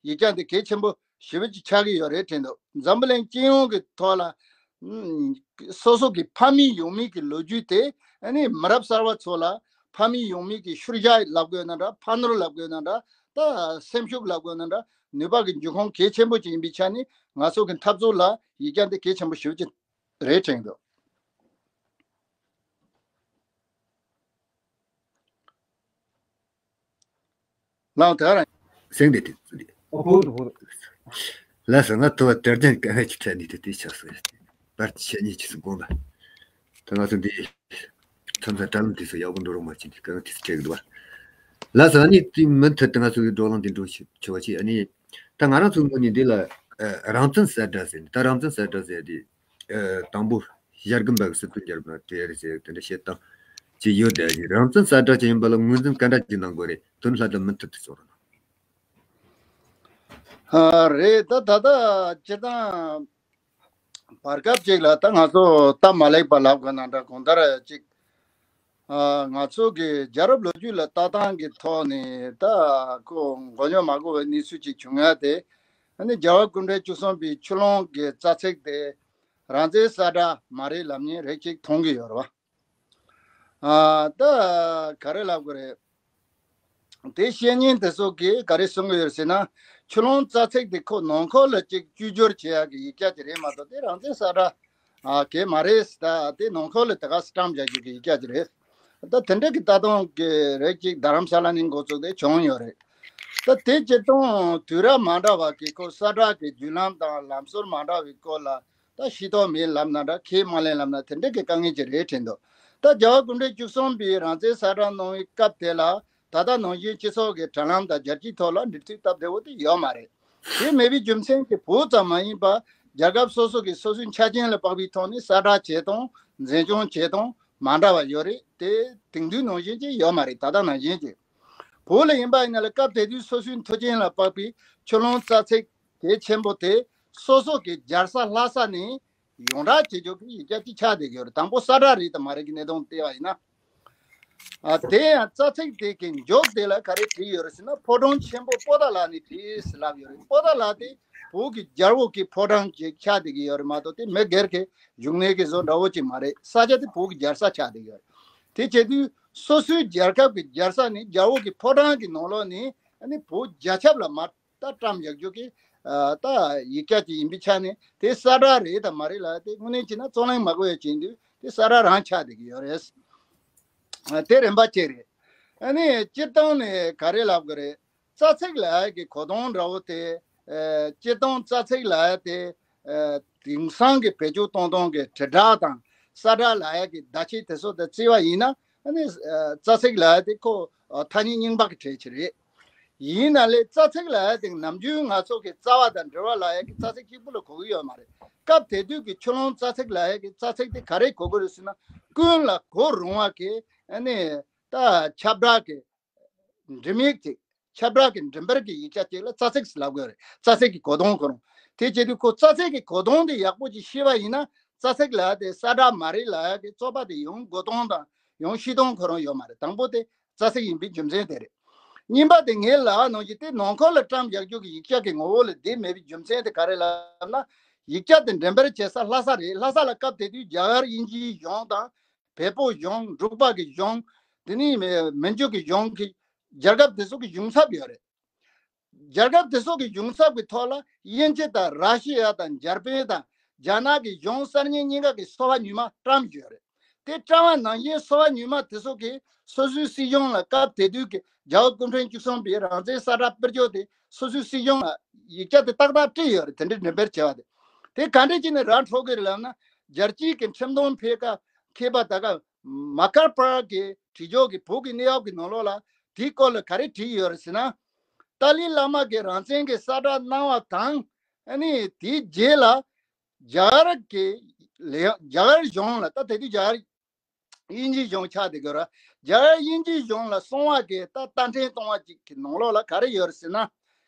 ཡིག་ཆ་འདི་གལ་ཆེན་པོ་ཞེ་པོ་ཅིག་ཆགས་ཀྱི་ཡོད་རེད་དྲན་འདུག་འཛམ་བུ་གླིང་སྤྱི་ཡོངས་ཀྱི་ཐོག་ལ་ཨུམ་སོ་སོ་གི་ཕ་མེས་ཡང་མེས་ཀྱི་ལོ་རྒྱུས་དེ་ཨ་ནི་མི་རབས་གསར་པ་ཚོ་ལ་ཕ་མེས་ཡང་མེས་ཀྱི་ཤུལ་བཞག་ལབ་དགོས་ན་འདྲ། ཕ་ནོར་ལབ་དགོས་ན་འདྲ། ད་སེམས་ཤུགས་ལབ་དགོས་ན་འདྲ། ནུས་པ་གི་འབྱུང་ཁུངས་གལ་ཆེན་པོ་ཅིག་ཡིན་པའི་ཆ་ནས་ང་ཚོ་གི་འཐབ་རྩོད་ལ་ཡིག་ཆ་འདི་གལ་ཆེན་པོ་ཞེ་པོ་ཅིག་རེད་དྲན་འདུག་ལའང་དེ་རང་། སེང་དེ་དེ་ཚོ་དེ། ཨོ་ཧོ་ཧོ། ལགས་སོ། ང་ཐུབ་པ་དེར་ལྡན་དཀའ་ངལ་གྱི་ཕྲད་ནས་དེ་དེ་ཆགས་སོང་། བར་དུ་ཆད་ཉེས་ཀྱི་སུན་དགོངས་ལ། ད་ང་ཚོ་འདི་མཚམས་མཚམས་དྲ་ལམ་དེ་ཚོ་ཡག་པོ་འགྲོ་རོགས་མ་བྱེད་དེ་དཀའ་ངལ་དེ་ཚོ་འཕྲད་གི་འདུག་བ། ལགས་སོ། ཨ་ནི་དེ་མུ་མཐུད་དུ་ང་ཚོ་གི་བགྲོ་གླེང་འདི་འགྲོ་ཆོག་པ་བྱེད། ཨ་ནི་ད་ང་རང་ཚོའི་ངོས་ནས་འདི་ལ་ཨ་རང་བཙན་གསལ་བསྒྲགས་ཟེར་ནས། ད་རང་བཙན་གསལ་བསྒྲགས་ཟེར་དེ་ཨ་དང་པོ་ཞྭ་སྒམ་པ་གི་སྲིད་དོན་རྒྱལ་པོ་ན་དེ་རེད་ཟེར་དེ་འདྲ་བཤད་སྟངས་ཅིག་ཡོད་དེ། རང་བཙན་གསལ་བསྒྲགས་ཅིག་ཡིན་པ་ལ་ངོས་འཛིན་ག་འདྲ་ཅིག་གནང་དགོས་རེད། དོན་ལྷ་དང་མུ་མཐུད་དུ་ཚོར་རོགས་གནང་། ཨ་རེད། ད་ད་ལྟ་སྤྱིར་བཏང་བར་སྐབས་ཅིག་ལ་ད་ང་ཚོ་སྟབས་མ་ལེགས་པ་ལབ་དགོས་ན་འདྲ། གང་ལྟར་ཅིག་ཨ་ང་ཚོ་གི་རྒྱལ་རབས་ལོ་རྒྱུས་ལ་ལྟ་སྟངས་ཀྱི་ཐོག་ནས་ད་ཁོ་མགོ་རྙོག་མ་དགོས་པའི་གནས་ཚུལ་ཅིག་བྱུང་ཡ་དེ། ཨ་ནི་རྒྱལ་བ་སྐུ་ཕྲེང་བཅུ་གསུམ་པའི་ཆུ་ཀླུང་གི་རྩ་ཚིག་དེ་རང་བཙན་གསལ་བསྒྲགས་མ་རེད་ལབ་མཁན་རེ་ཅིག་མཐོང་གི་ཡོད་རེད་བ། ཨ་ད་ག་རེ་ལབ་དགོས་རེད། དེ་བཤད་མཁན་དེ་ཚོ་གིས་ག་རེ་གསུང་གི་ཡོད་ཟེར་ན། ཆུ་ཀླུང་རྩ་ཚིག་དེ་ཁོ་ནང་ཁུལ་ལ་ཅིག་བཅོས་བསྒྱུར་བྱེད་ཡག་གི་ཡིག་ཆ་ཅིག་རེད་མ་གཏོགས་དེ་རང་བཙན་གསལ་བསྒྲགས་ཨ་གས་མ་རེད། ད་དེ་ནང་ཁུལ་ལ་དེ་ག་སི་ཊམ་རྒྱག་རྒྱུ་གི་ཡིག་ཆ་ཅིག་རེད། ད་དེ་འདྲ་གི་ལྟ་སྟངས་ཀྱི་རིགས་ཅིག་རྡ་རམ་ས་ལ་ནས་འགོ་བཙུགས་ཏེ་བྱུང་ཡོད་རེད། ད་དེ་སྤྱིར་བཏང་དུས་རབས་མ་འདྲ་བ་གི་ཁོ་གསལ་བསྒྲགས་ཀྱི་བརྒྱུད་ལམ་དང་ལམ་སྲོལ་མ་འདྲ་བའི་སྐོར་ལ་ད་ཤེས་རྟོགས་མེད་ལབ་ན་འདྲ། ཁས་མ་ལེན་ལབ་ན་དེ་འདྲ་གི་དཀའ་ངལ་ཅིག་རེད་དྲན་འདུག་ད་རྒྱལ་བ་སྐུ་ཕྲེང་བཅུ་གསུམ་པའི་རང་བཙན་གསལ་བསྒྲགས་གནང་བའི་སྐབས་དེ་ལ་ད་ལྟ་ནང་བཞིན་སྤྱི་ཚོགས་ཀྱི་དྲ་ལམ་དང་རྒྱལ་སྤྱིའི་ཐོག་ལ་འབྲེལ་མཐུད་སྟབས་བདེ་བོ་དེ་ཡོད་མ་རེད། དེ་མེད་པའི་རྒྱུ་མཚན་གྱིས་བོད་ཙམ་མ་ཡིན་པར་རྒྱལ་ཁབ་སོ་སོ་གི་སོ་སོའི་ཆ་རྐྱེན་ལ་དཔག་པའི་ཐོག་ནས་གསལ་བསྒྲགས་བྱེད་སྟངས་འཛིན་སྐྱོང་བྱེད་སྟངས་མ་འདྲ་བ་ཡོད་རེད། དེ་དེང་དུས་ནང་བཞིན་ཅིག་ཡོད་མ་རེད། ད་ལྟ་ནང་བཞིན་ཅིག་བོད་ལ་ཡིན་པ་ཡིན་ན་ལ་སྐབས་དེ་དུས་སོ་སོའི་མཐུན་རྐྱེན་ལ་དཔག་པའི་ཆུ་ཀླུང་རྩ་ཚིག་གལ་ཆེན་པོ་དེ་སོ་སོ་གི་རྒྱལ་ས་ལྷ་ས་ནས་ཡོངས་གྲགས་བྱེད་ཆོག་གི་ཡིག་ཆ་ཅིག་ཆགས་བསྡད་ཀྱི་ཡོད་རེད། དང་པོ་གསལ་བསྒྲགས་རེད་དམ་མ་རེད་ཀྱི་གནས་སྟངས་བལྟས་པ་ཡིན་ན། ཨ་དེ་ཡང་རྩ་ཚིག་དེ་གི་མཇུག་དེ་ལ་ག་རེ་བྲིས་ཡོད་རེད་ཟེར་ན། ཕོ་བྲང་ཆེན་པོ་པོ་ཏཱ་ལ་ནས་བྲིས་ཟེར་ལབ་ཡོད་རེད། པོ་ཏཱ་ལ་དེ་བོད་ཀྱི་རྒྱལ་པོ་གི་ཕོ་བྲང་ཅིག་ཆགས་བསྡད་ཀྱི་ཡོད་རེད་མ་གཏོགས་དེ་མི་སྒེར་གྱི་བཞུགས་གནས་ཀྱི་བཟོ་འདྲ་བོ་ཅིག་མ་རེད། ས་ཆ་དེ་བོད་ཀྱི་རྒྱལ་ས་ཆགས་བསྡད་ཀྱི་ཡོད་རེད། དེ་བྱེད་དུས་སོ་སོའི་རྒྱལ་ཁབ་ཀྱི་རྒྱལ་ས་ནས་རྒྱལ་པོ་གི་ཕོ་བྲང་གི་ནང་ལོགས་ནས་ཨ་ནི་བོད་རྒྱལ་ཁབ་ལ་མར་ད་བཀྲམ་བཞག་རྒྱུ་གི་ཨ་ད་ཡིག་ཆ་ཅིག་ཡིན་པའི་ཆ་ནས་དེ་གསལ་བསྒྲགས་རེད་དམ་མ་རེད་ལབ་དེ་དངོས་གནས་བྱས་ན་རྩོད་གླེང་མ་དགོས་ཡ་བྱེད་དུས་དེ་གསལ་བསྒྲགས་རང་ཆགས་བསྡད་ཀྱི་ཡོད་རེད། དེ་རིམ་པ་གཅིག་རེད། ཨ་ནི་སྤྱིར་བཏང་ནས་ག་རེ་ལབ་དགོས་རེད། རྩ་ཚིག་ལབ་ཡག་གི་གོ་དོན་འདྲ་བོ་དེ། ཨ་སྤྱིར་བཏང་རྩ་ཚིག་ལབ་ཡག་དེ། ཨ་དེང་སང་གི་བེད་སྤྱོད་གཏོང་སྟངས་ཀྱི་དྲིལ་བསྒྲགས་དང་ས་བསྒྲགས་ལབ་ཡག་གི་བརྡ་ཆད་དེ་ཚོ་དང་བརྩིས་པ་ཡིན་ན། ཨ་ནི་ཨ་རྩ་ཚིག་ལབ་ཡག་དེ་ཁོ་ཨ་ཐ་སྙད་རྙིང་པ་གི་གྲས་ཅིག་རེད། ཡིན་ན་ལས་རྩ་ཚིག་ལབ་ཡག་དེ་ནམ་རྒྱུན་ང་ཚོ་གི་རྩ་བ་དང་འབྲེལ་བ་ལབ་ཡག་གི་རྩ་ཚིག་གཅིག་པུ་ལ་གོ་གི་ཡོད་མ་རེད། སྐབས་དེ་དུས་ཀྱི་ཆུ་ཀླུང་རྩ་ཚིག་ལབ་ཡག་གི་རྩ་ཚིག་དེ་ག་རེ་གོ་གི་རེད་ཟེར་ན། ཀུན་ལ་གོ་རུང་བ་གི་ཨ་ནི་ད་ཁྱབ་བསྒྲགས་ཀྱི་འབྲི་མིག་ཅིག་ཁྱབ་བསྒྲགས་ཀྱི་འགྲེམས་སྤེལ་གྱི་ཡིག་ཆ་ཅིག་ལ་རྩ་ཚིག་ལབ་དགོས་རེད། རྩ་ཚིག་གི་གོ་དོན་ཁོ་རང་། དེ་བྱེད་དུས་ཁོ་རྩ་ཚིག་གི་གོ་དོན་དེ་ཡག་པོ་ཅིག་ཤེས་པ་ཡིན་ན། རྩ་ཚིག་ལབ་ཡག་དེ་ས་བསྒྲགས་མ་རེད་ལབ་ཡག་གི་རྩོད་པ་དེ་ཡོང་དགོས་དོན་དང་ཡོང་ཤེས་དོན་ཁོ་རང་ཡོད་མ་རེད། དང་པོ་དེ་རྩ་ཚིག་ཡིན་པའི་རྒྱུ་མཚན་དེ་རེད། གཉིས་པ་དེ་ངས་ལབ་པ་ནང་བཞིན་དེ་ནང་ཁུལ་ལ་བཀྲམ་རྒྱག་རྒྱུ་གི་ཡིག་ཆ་གི་ངོ་བོ་ལ་བསྡད་མེད་པའི་རྒྱུ་མཚན་དེ་ག་རེ་ལབ་ན། ཡིག་ཆ་དེ་འགྲེམས་སྤེལ་བྱེད་ས་ལྷ་ས་རེད། ལྷ་ས་ལ་སྐབས་དེ་དུས་རྒྱ་གར་དབྱིན་ཇིའི་གཞུང་དང་། བལ་པོ་གཞུང་། འབྲུག་པ་གི་གཞུང་། དེ་ནས་མི་མི་འཇུག་གི་གཞུང་གི་རྒྱལ་ཁབ་དེ་ཚོ་གི་གཞུང་ཚབ་ཡོད་རེད། རྒྱལ་ཁབ་དེ་ཚོ་གི་གཞུང་ཚབ་ཀྱི་ཐོག་ལ་དབྱིན་ཇི་དང་ར་ཤི་ཡ་དང་འཇར་པན་དང་རྒྱ་ནག་གི་གཞུང་གསར་རྙིང་གཉིས་ཀ་གི་སོ་པ་ཉུལ་མ་བཀྲམ་ཡོད་རེད། དེ་བཀྲམ་པ་ནང་བཞིན་སོ་པ་ཉུལ་མ་དེ་ཚོ་གིས་སོ་སོའི་སྲིད་གཞུང་ལ་སྐབས་དེ་དུས་ཀྱི་རྒྱལ་བ་སྐུ་ཕྲེང་བཅུ་གསུམ་པའི་རང་བཙན་གསལ་བསྒྲགས་སྤེལ་རྒྱུ་དེ་སོ་སོའི་སྲིད་གཞུང་ལ་ཡིག་ཆ་དེ་ཏག་ཏག་བྲིས་ཡོད་རེད། དེ་འདྲའི་འགྲེམས་སྤེལ་བྱས་པ་དེ། དེ་ག་འདྲ་བྱས་ནས་ར་འཕྲོད་ཀྱི་རེད་ལབ་ན། རྒྱལ་སྤྱིའི་གི་ཁྲིམས་དོན་ཕེ་ཁ་མཁས་པ་ད་ག་མ་ཁར་པར་གྱི་བྲིས་ཆོག་གི་བོད་ཀྱི་གནས་བབ་ཀྱི་ནང་ལོགས་ལ་དེའི་སྐོར་ལ་ག་རེ་བྲིས་ཡོད་རེད་ཟེར་ན། ཏཱ་ལའི་བླ་མ་གིས་རང་བཙན་གྱི་གསལ་བསྒྲགས་གནང་བ་དང་། ཨ་ནི་དེའི་རྗེས་ལ་རྒྱ་གར་གྱི་ལས། རྒྱ་གར་གཞུང་ལ། ད་དེ་དུས་རྒྱ་གར་དབྱིན་ཇིའི་གཞུང་ཆགས་བསྡད་ཀྱི་ཡོད་རེད། རྒྱ་གར་དབྱིན་ཇིའི་གཞུང་ལ་སོང་བ་གི་ད་རྟ་འཕྲེང་གཏོང་བ་ཅིག་གི་ནང་ལོགས་ལ་ག་རེ་ཡོད་རེད་ཟེར་ན།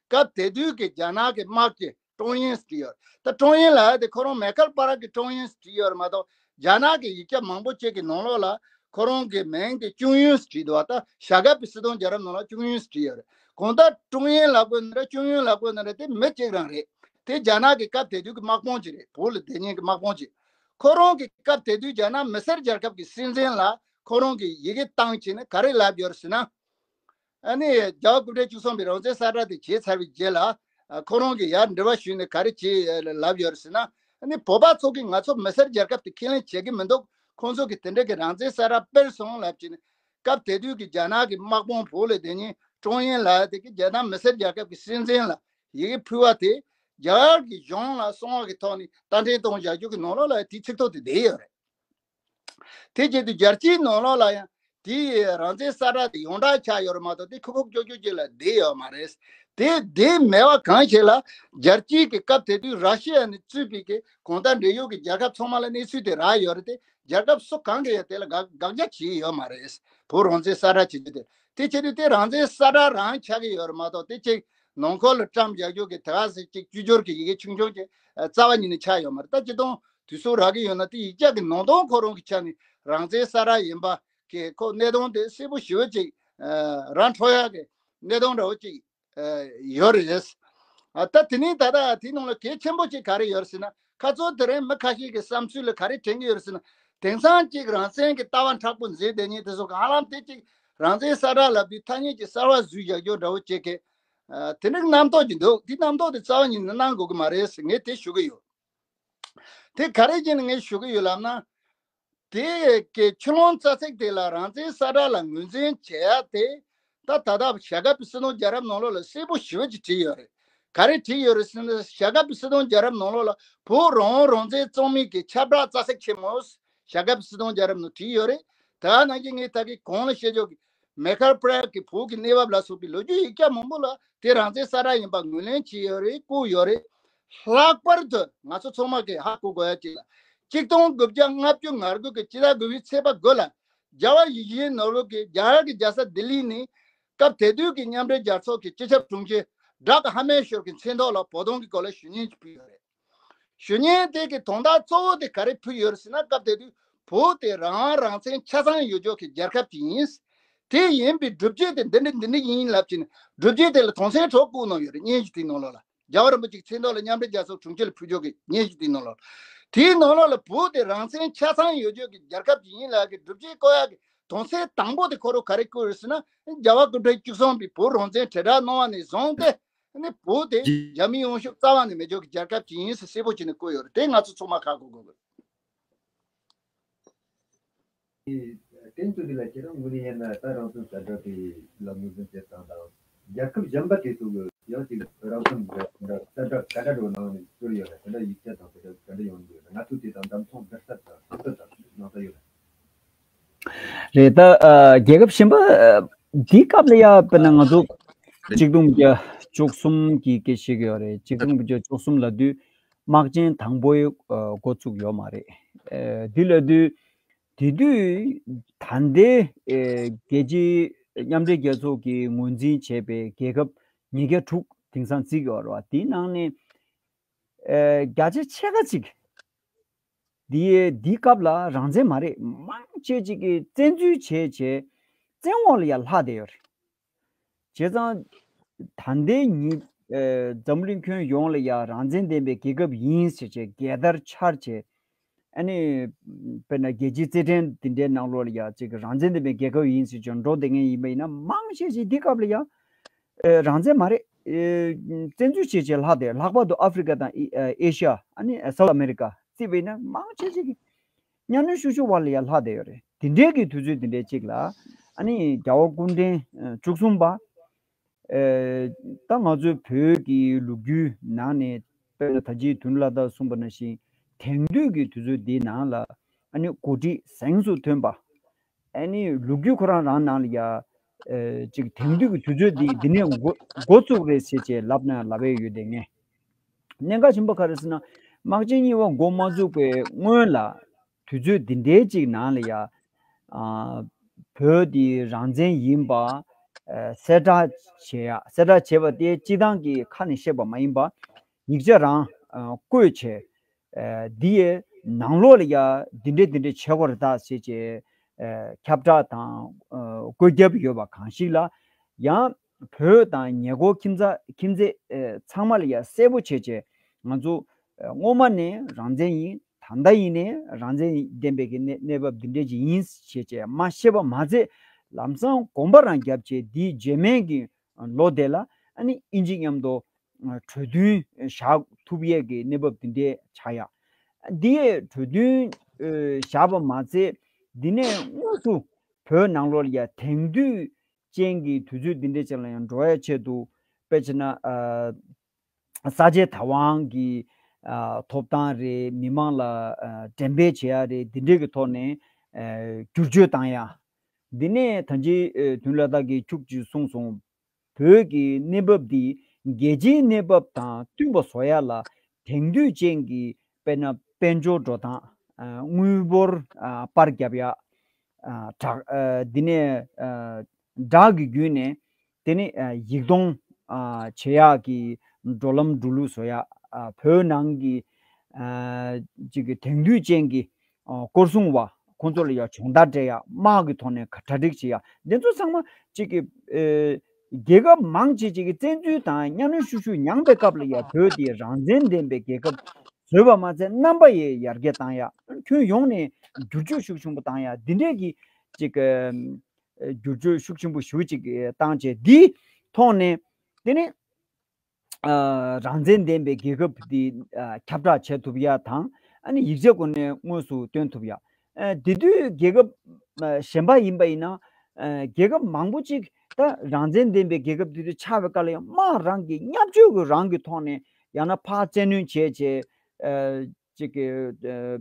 སྐབས་དེ་དུས་ཀྱི་རྒྱ་ནག་གི་དམག་གི་ཀྲོང་ཡོན་ཟེར་གྱི་ཡོད་རེད། ད་ཀྲོང་ཡོན་ལབ་ཡག་དེ་ཁོ་རང་མེ་ཁལ་པ་ར་གི་ཀྲོང་ཡོན་ཟེར་གྱི་ཡོད་རེད་མ་གཏོགས། རྒྱ་ནག་གི་ཡིག་ཆ་མང་པོ་ཅིག་གི་ནང་ལོགས་ལ་ཁོ་རང་གི་མིང་དེ་ཀྲོང་ཡོན་ཟེར་བྲིས་འདུག་བ། ད་བྱ་དགའ་པའི་སྲིད་དོན་རྒྱལ་རབས་ནང་ལ་ཀྲོང་ཡོན་ཟེར་བྲིས་ཡོད་རེད། གང་ལྟར་ཀྲོང་ཡོན་ལབ་དགོས་ན་རེད། ཀྲོང་ཡོན་ལབ་དགོས་ན་རེད། དེ་མི་གཅིག་རང་རེད། དེ་རྒྱ་ནག་གི་སྐབས་དེ་དུས་ཀྱི་དམག་དཔོན་ཅིག་རེད། བོད་ལ་སྡོད་མཁན་གྱི་དམག་དཔོན་ཅིག་ཁོ་རང་གི་སྐབས་དེ་དུས་རྒྱ་ནག་མི་སེར་རྒྱལ་ཁབ་ཀྱི་སྲིད་འཛིན་ལ་ཁོ་རང་གིས་ཡི་གེ་བཏང་བྱས་ནས་ག་རེ་ལབ་ཡོད་རེད་ཟེར་ན། ཨ་ནི་རྒྱལ་བ་སྐུ་ཕྲེང་བཅུ་གསུམ་པའི་རང་བཙན་གསལ་བསྒྲགས་དེ་བྱས་ཚར་བའི་རྗེས་ལ། ཨ་ཁོ་རང་གིས་ཡར་འབྲེལ་བ་ཞུས་ནས་ག་རེ་བྱས་ལབ་ཡོད་རེད་ཟེར་ན། ཨ་ནི་བོད་པ་ཚོ་གིས་ང་ཚོ་མི་སེར་རྒྱལ་ཁབ་དེ་ཁས་ལེན་བྱེད་ཀྱི་མི་འདུག་ཁོང་ཚོ་གིས་དེ་འདྲ་གི་རང་བཙན་གསལ་བསྒྲགས་སྤེལ་སོང་ལབ་བྱས་ནས། སྐབས་དེ་དུས་ཀྱི་རྒྱ་ནག་གི་དམག་དཔོན་བོད་ལ་སྡོད་མཁན་ཀྲོང་ཡོན་ལབ་ཡག་དེ་གིས་རྒྱ་ནག་མི་སེར་རྒྱལ་ཁབ་ཀྱི་སྲིད་འཛིན་ལ་ཡི་གེ་ཕུལ་བ་དེ། རྒྱ་གར་གྱི་གཞུང་ལ་སོང་བ་གི་ཐོག་ནས་རྟ་འཕྲེང་གཏོང་བྱ་རྒྱུ་གི་ནང་ལོགས་ལ་དེའི་ཚིག་ཐོ་དེ་བསྡད་ཡོད་རེད། དེ་བྱེད་དུས་རྒྱལ་སྤྱིའི་ནང་ལོགས་ལ་ཡང་དེའི་རང་བཙན་གསལ་བསྒྲགས་དེ་ཡོངས་གྲགས་ཆགས་ཡོད་རེད་མ་གཏོགས། དེ་ཁུག་ཁུག་ཀྱོག་ཀྱོག་ཅིག་ལ་བསྡད་ཡོད་མ་རེད། དེ་བསྡད་མེད་པ་གང་ཞིག་ལ། རྒྱལ་སྤྱིའི་གི་སྐབས་དེ་དུས་ར་ཤི་ཡ་ནས་གཙོས་པའི་གི་གང་ལྟར་འབྲེལ་ཡོད་ཀྱི་རྒྱལ་ཁབ་ཚང་མ་ལ་གནས་ཚུལ་དེ་རག་ཡོད་རེད་དེ། རྒྱལ་ཁབ་སུ་གང་གིས་ཡང་དེ་ལ་དགག་དགག་བྱ་བྱས་ཡོད་མ་རེད། བོད་རང་བཙན་གསལ་བསྒྲགས་བྱེད་རྒྱུ་དེ། དེ་བྱེད་དུས་དེ་རང་བཙན་གསལ་བསྒྲགས་རང་ཆགས་ཀྱི་ཡོད་རེད་མ་གཏོགས། དེ་ཅིག་ནང་ཁུལ་ལ་བཀྲམ་རྒྱག་རྒྱུ་གི་དེ་ག་ཟེ་ཅིག་བཅོས་བསྒྱུར་གྱི་ཡི་གེ་ཆུང་ཆུང་ཅིག་རྩ་བ་ཉིད་ནས་ཆགས་ཡོད་མ་རེད། ད་སྤྱིར་བཏང་དུས་ཚོད་རག་གི་ཡོད་ན། དེ་ཡིག་ཆ་གི་ནང་དོན་ཁོ་རང་གི་ཆ་ནས་རང་བཙན་གསལ་བསྒྲགས་ཡིན་པ་གི་ཁོ་གནད་དོན་དེ་གསལ་པོ་ཞེ་པོ་ཅིག་ར་འཕྲོད་ཡག་གི་གནད་དོན་འདྲ་བོ་ཅིག་ཡོད་རེད། ད་དེ་ནས་ད་ལྟ་དེའི་ནང་ལ་གལ་ཆེན་པོ་ཅིག་ག་རེ་ཡོད་རེད་ཟེར་ན། ཁ་ཚོ་དེ་རིང་མི་ཁ་ཤས་ཀྱི་བསམ་ཚུལ་ལ་ག་རེ་དྲན་གྱི་ཡོད་རེད་ཟེར་ན། དེང་སང་ཅིག་རང་བཙན་གྱི་ལྟ་བ་མཁྲེགས་པོ་འཛིན་བསྡད་མཁན་དེ་ཚོ་གི་ཧ་ལམ་དེ་ཅིག་རང་བཙན་གསལ་བསྒྲགས་ལབ་དུས་ཐ་སྙད་ཅིག་གསར་བ་བཟོས་བཞག་རྒྱུ་འདྲ་བོ་ཅིག་གི་དེ་འདྲའི་རྣམ་རྟོག་ཅིག་འདུག་དེ་རྣམ་རྟོག་དེ་རྩ་བ་ཉིད་ནས་གནང་དགོས་ཀྱི་མ་རེད་ཟེར་ངས་དེ་ཞུ་གི་ཡོད། དེ་ག་རེ་བྱས་ནས་ངས་ཞུ་གི་ཡོད་ལབ་ན། དེ་གའི་ཆུ་ཀླུང་རྩ་ཚིག་དེ་ལ་རང་བཙན་གསལ་བསྒྲགས་ལ་ངོས་འཛིན་བྱེད་ཡ་དེ། ད་ད་ལྟ་བྱ་དགའ་པའི་སྲིད་དོན་རྒྱལ་རབས་ནང་ལོགས་ལ་གསལ་པོ་ཞེ་པོ་ཅིག་བྲིས་ཡོད་རེད། ག་རེ་བྲིས་ཡོད་རེད་ཟེར་ན། བྱ་དགའ་པའི་སྲིད་དོན་རྒྱལ་རབས་ནང་ལོགས་ལ་བོད་རང་དབང་རང་བཙན་གཙང་མའི་གི་ཁྱབ་བསྒྲགས་རྩ་ཚིག་ཆེན་མོ། བྱ་དགའ་པའི་སྲིད་དོན་རྒྱལ་རབས་ནང་བྲིས་ཡོད་རེད། ད་ནང་བཞིན་ངས་ད་གིན་གོང་ལ་བཤད་ཆོག་གི་མེ་ཁལ་པ་ར་གི་བོད་ཀྱི་གནས་བབ་ལ་སོགས་པའི་ལོ་རྒྱུས་ཡིག་ཆ་མང་པོ་ལ་དེ་རང་བཙན་གསལ་བསྒྲགས་ཡིན་པ་ངོས་ལེན་བྱས་ཡོད་རེད། བཀོད་ཡོད་རེད། ལྷག་པར་དུ་ང་ཚོ་ཚང་མ་གིས་ཧ་གོ་དགོས་ཡ་གཅིག་ལ། གཅིག་སྟོང་དགུ་བརྒྱ་ལྔ་བཅུ་ང་དགུ་གི་ཕྱི་ཟླ་དགུ་པའི་ཚེས་པ་དགུ་ལ། རྒྱལ་བ་ཡིད་བཞིན་ནོར་བུ་གིས་རྒྱ་གར་གྱི་རྒྱལ་ས་ལྡི་ལི་ནས་སྐབས་དེ་དུས་ཀྱི་མཉམ་འབྲེལ་རྒྱལ་ཚོགས་ཀྱི་སྤྱི་ཁྱབ་དྲུང་ཆེ་ཌོག་ཧ་མེ་ཤོར་གྱི་མཚན་ཐོག་ལ་བོད་དོན་གྱི་སྐོར་ལ་ཞུ་སྙན་ཅིག་ཕུལ་ཡོད་རེད། ཞུ་སྙན་དེ་གི་དོན་དག་གཙོ་བོ་དེ་ག་རེ་ཕུལ་ཡོད་རེད་ཟེར་ན། སྐབས་དེ་དུས་བོད་དེ་རང་དབང་རང་བཙན་ཆ་ཚང་ཡོད་ཆོག་གི་རྒྱལ་ཁབ་ཅིག་ཡིན། དེ་ཡིན་པའི་སྒྲུབ་བྱེད་དེ་འདི་འདྲ་འདི་འདྲ་ཡིན་ལབ་ཀྱིན། སྒྲུབ་བྱེད་དེ་ལ་དོན་ཚན་དྲུག་བཀོད་གནང་ཡོད་རེད། སྙན་ཞུ་དེའི་ནང་ལོགས་ལ། རྒྱལ་བ་རིན་པོ་ཆེའི་མཚན་ཐོག་ལ་མཉམ་འབྲེལ་རྒྱལ་ཚོགས་དྲུང་ཆེ་ལ་ཕུལ་ཆོག་གི་སྙན་ཞུ་དེའི་ནང་ལོགས། དེའི་ནང་ལོགས་ལ་བོད་དེ་རང་བཙན་ཆ་ཚང་ཡོད་ཆོག་གི་རྒྱལ་ཁབ་ཅིག་ཡིན་ལབ་ཀྱི་སྒྲུབ་བྱེད་བཀོད་ཡག་གི་དོན་ཚན་དང་པོ་དེ་ཁོ་རང་ག་རེ་བཀོད་ཡོད་ཟེར་ན། རྒྱལ་བ་སྐུ་ཕྲེང་བཅུ་གསུམ་པས་བོད་རང་བཙན་དྲིལ་བསྒྲགས་གནང་བ་ནས་བཟུང་སྟེ། ཨ་ནི་བོད་དེ་རྒྱ་མིའི་དབང་ཤུགས་རྩ་བ་ནས་མེད་ཆོག་གི་རྒྱལ་ཁབ་ཅིག་ཡིན་ཟེར་གསལ་པོ་བྱས་ནས་བཀོད་ཡོད་རེད། དེ་ང་ཚོ་ཚང་མ་ཧ་གོ་དགོས་གི། དེ་ཚོ་དེ་ལ་ཁྱེད་རང་ངོས་ནས་ཡིན་ན་ད་རང་བཙན་གསལ་བསྒྲགས་དེ་ལ་ངོས་འཛིན་བྱེད་སྟངས་དང་། རྒྱལ་ཁབ་གཞན་པ་དེ་ཚོ་གི་ཡང་ཅིག་རང་བཙན་གསལ་བསྒྲགས་ག་འདྲ་འགྲོ་ནང་ནས་བསྐྱུར་ཡོད་ན་དེ་འདྲ་ཡིག་ཆ་དང་དེ་འདྲ་ག་འདྲ་ཡོང་གི་ཡོད་ན། ང་ཚོ་དེ་དང་འདེམས་ཐོན་བསྡུར་ས་དང་ཐོན་ས་དང་ནང་ས་ཡོད་ན། རེད། ད་ཨ་རྒྱལ་ཁབ་གཞན་པ་ཨ་འདིའི་སྐབས་ལ་ཡ་དཔེར་ན་ང་ཚོ་ཆིག་སྟོང་དགུ་བརྒྱ་བཅུ་གསུམ་གྱི་སྐད་ཆ་བཤད་ཀྱི་ཡོད་རེད། ཆིག་སྟོང་དགུ་བརྒྱ་བཅུ་གསུམ་ལབ་དུས་དམག་ཆེན་དང་པོའི་ཨ་འགོ་བཙུགས་ཡོད་མ་རེད། ཨ་འདི་ལབ་དུས་དེ་དུས་ད་ལྟའི་ཨ་རྒྱལ་སྤྱིའི་མཉམ་འབྲེལ་རྒྱལ་ཚོགས་ཀྱིས་ངོས་འཛིན་བྱས་པའི་རྒྱལ་ཁབ་ཉིས་བརྒྱ་དྲུག་དེང་སང་བརྩི་གི་ཡོད་རེད་བ། དེའི་ནང་ནས་ཨ་བརྒྱ་ཆ་ཕྱེད་ཀ་གཅིག་འདི་འདིའི་སྐབས་ལ་རང་བཙན་མ་རེད། མང་ཆེ་ཅིག་གིས་བཙན་འཛུལ་བྱས་བྱས་བཙན་འོག་ལ་ཡར་ལྷག་བསྡད་ཡོད་རེད། བྱས་ཙང་ད་ལྟའི་ཉིད་ཨ་འཛམ་བུ་གླིང་ཁྱོན་ཡོངས་ལ་ཡ་རང་བཙན་ལྡན་པའི་རྒྱལ་ཁབ་ཡིན་ཟེར་བྱས་རྒྱལ་དར་འཕྱར་བྱས། ཨ་ནི་དཔེར་ན་རྒྱལ་སྤྱིའི་རྩེད་འགྲན་འདི་འདྲའི་ནང་ལོགས་ལ་ཡ་ཅིག་རང་བཙན་ལྡན་པའི་རྒྱལ་ཁབ་ཡིན་ཟེར་བྱས་འགྲོ་བསྡད་མཁན་ཡིན་པ་ཡིན་ན། མང་ཆེ་ཞིག་འདི་སྐབས་ལ་ཡ་ཨ་རང་བཙན་མ་རེད། ཨ་བཙན་འཛུལ་བྱས་བྱས་ལྷག་བསྡད། ལྷག་པར་དུ་ཨ་ཧྥི་རི་ཀ་དང་ཨི་ཨ་ཨེ་ཤ་ཡ། ཨ་ནི་སའུ་ཐི་ཨ་མེ་རི་ཀ་བརྩིས་པ་ཡིན་ན་མང་ཆེ་ཞིག་གིས་གཉའ་གནོན་ཤུགས་ཆེ་བ་ལ་ཡ་ལྷག་བསྡད་ཡོད་རེད། དེ་འདྲའི་གི་དུས་ཚོད་དེ་འདྲའི་ཅིག་ལ་ཨ་ནི་རྒྱལ་བ་སྐུ་ཕྲེང་ཨ་བཅུ་གསུམ་པ་ཨེ་ད་ང་ཚོའི་བོད་ཀྱི་ལོ་རྒྱུས་ནང་ནས་དཔེར་ན་ད་ཅིའི་དོན་ལ་ད་གསུངས་པ་ནང་བཞིན་དེང་དུས་ཀྱི་དུས་ཚོད་འདིའི་ནང་ལ་ཨ་ནི་འགོ་ཁྲིད་གཟེངས་སུ་ཐོན་པ། ཨ་ནི་ལོ་རྒྱུས་ཁོ་རང་རང་ནང་ལ་ཡ་ཨེ་ཅིག་དེང་དུས་ཀྱི་དུས་ཚོད་འདི་འདི་ནས་འགོ་འགོ་བཙུགས་རེད་ཟེར་བྱས་ལབ་ན་ལབ་ཡས་ཡོད་དེ། ངས་གནད་འགག་ཆེན་པོ་ག་རེ་ཟེར་ན། དམག་ཆེན་གཉིས་པ་འགོ་མ་བཙུགས་པའི་སྔོན་ལ་དུས་ཚོད་འདི་འདྲའི་ཅིག་ནང་ལ་ཡ་ཨ་བོད་འདི་རང་བཙན་ཡིན་པ་ཨ་གསལ་བསྒྲགས་བྱེད་ཡ། གསལ་བསྒྲགས་བྱས་པ་དེ་སྤྱི་བཏང་གི་ཁ་ནས་བཤད་པ་མ་ཡིན་པ་ཡིག་ཆ་རང་ཨ་བཀོད་བྱས། ཨ་འདི་ཡི་ནང་ལོགས་ལ་ཡ་འདི་འདྲས་འདི་འདྲས་བྱེད་དགོས་རེད་ད་ཟེར་བྱས་ཨ་ཁྱབ་བསྒྲགས་དང་ཨ་བཀོད་ཁྱབ་ཡོད་པ་གང་ཞིག་ལ་ཡང་བོད་དང་ཉེ་འཁོར་ཁྱིམ་ཚ་ཁྱིམ་མཚེས་ཨ་ཚང་མ་ལ་ཡ་གསལ་པོ་བྱས་བྱས། ང་ཚོ་ཨ་སྔོན་མ་ནས་རང་བཙན་ཡིན། ད་ལྟ་ཡིན་ནའི་རང་བཙན་ལྡན་པའི་གི་གནས་གནས་བབ་འདི་འདྲས་ཅིག་ཡིན་ཞེས་བྱས་མ་བཤད་པ་མ་ཚད། ལམ་སང་གོམ་པ་རང་བརྒྱབ་བྱས་འདིའི་རྗེས་མའི་གི་ལོ་དེ་ལ་ཨ་ནི་དབྱིན་ཇི་མཉམ་དུ་གྲོས་མཐུན་བཞག་ཐུབ་ཡས་ཀྱི་གནས་བབ་འདི་འདྲའི་ཆགས་ཡ། འདི་ཡས་གྲོས་མཐུན་ཨ་བཞག་པ་མ་ཚད་འདི་ནས་དངོས་སུ་བོད་ནང་ལོགས་ལ་ཡ་དེང་དུས་ཅན་གྱི་དུས་ཚོད་འདི་འདྲའི་ཅན་ལ་ཡང་འགྲོ་ཡ་ཆེད་དུ་དཔེ་བྱས་ན་ཨ་ས་ཆའི་བདག་དབང་གི་ཨ་ཐོབ་ཐང་རེད། མི་མང་ལ་ཨ་འགྲེམས་སྤེལ་བྱེད་ཡ་རེད། འདི་འདྲའི་གི་ཐོག་ནས་ཨ་བསྒྱུར་བཅོས་བཏང་ཡ། འདི་ནས་ད་ཅི་ཨ་དོན་ལ་དྭགས་ཀྱི་ཁྱུག་ཅིག་གསུངས་སོང་། བོད་ཀྱི་གནས་བབ་འདི་རྒྱལ་སྤྱིའི་གནས་བབ་དང་བསྟུན་པ་བཟོ་ཡ་ལ་དེང་དུས་ཅན་གྱི་དཔེར་ན་དཔལ་འབྱོར་འགྲོ་སྟངས། ཨ་དངུལ་འབོར་ཨ་པར་བརྒྱབ་ཡ། ཨ་དྲག་ཨ་འདི་ནས་ཨ་དྲག་གི་བརྒྱུད་ནས་དེ་ནི་ཨ་ཡིག་གཏོང་ཨ་བྱེད་ཡག་གི་འགྲོ་ལམ་འགྲོ་ལུགས་བཟོ་ཡ། ཨ་བོད་ནང་གི་ཨ་ཅིག་གི་དེང་དུས་ཅན་གྱི་ཨ་སྐོར་སྲུང་བ་ཁོང་ཚོ་ལ་ཡ་སྦྱོང་བརྡར་སྤྲད་ཡ། དམག་གི་ཐོག་ནས་གྲ་སྒྲིག་བྱེད་ཡ། འདི་ཚོ་ཚང་མ་ཅིག་གི་ཨ་རྒྱལ་ཁབ་མང་ཆེ་ཅིག་གི་བཙན་འཛུལ་དང་གཉའ་གནོན་ཤུགས་ཤུགས་མྱངས་པའི་སྐབས་ལ་ཡ་བོད་དེ་རང་བཙན་ལྡན་པའི་རྒྱལ་ཁབ་བཟོས་པ་མ་ཚད་རྣམ་པ་ཡི་ཡར་རྒྱས་བཏང་ཡ། ཁྱོན་ཡོངས་ནས་བསྒྱུར་བཅོས་ཤུགས་ཆེན་པོ་བཏང་ཡ། འདི་འདྲས་ཀྱི་ཅིག་ཨ་བསྒྱུར་བཅོས་ཤུགས་ཆེན་པོ་ཞེ་པོ་ཅིག་བཏང་བྱས། འདིའི་ཐོག་ནས་དེ་ནི་ཨ་རང་བཙན་ལྡན་པའི་རྒྱལ་ཁབ་འདི་ཨ་ཁྱབ་བསྒྲགས་བྱེད་ཐུབ་ཡ་དང་། ཨ་ནི་ཡིག་ཆ་ཁོ་ནས་དངོས་སུ་སྟོན་ཐུབ་ཡ། ཨ་དེ་དུས་རྒྱལ་ཁབ་ཨ་གཞན་པ་ཡིན་པ་ཡིན་ན་ཨ་རྒྱལ་ཁབ་མང་པོ་ཅིག་ད་རང་བཙན་ལྡན་པའི་རྒྱལ་ཁབ་དེ་དུས་ཆགས་པའི་སྐབས་ལ་ཡང་དམག་རང་གི་བརྙས་བཅོས་ཀྱི་རང་གི་ཐོག་ནས་ཡང་ན་ཕར་བཙན་གནོན་བྱས་བྱས། ཨ་ཅིག་གི་ཨ་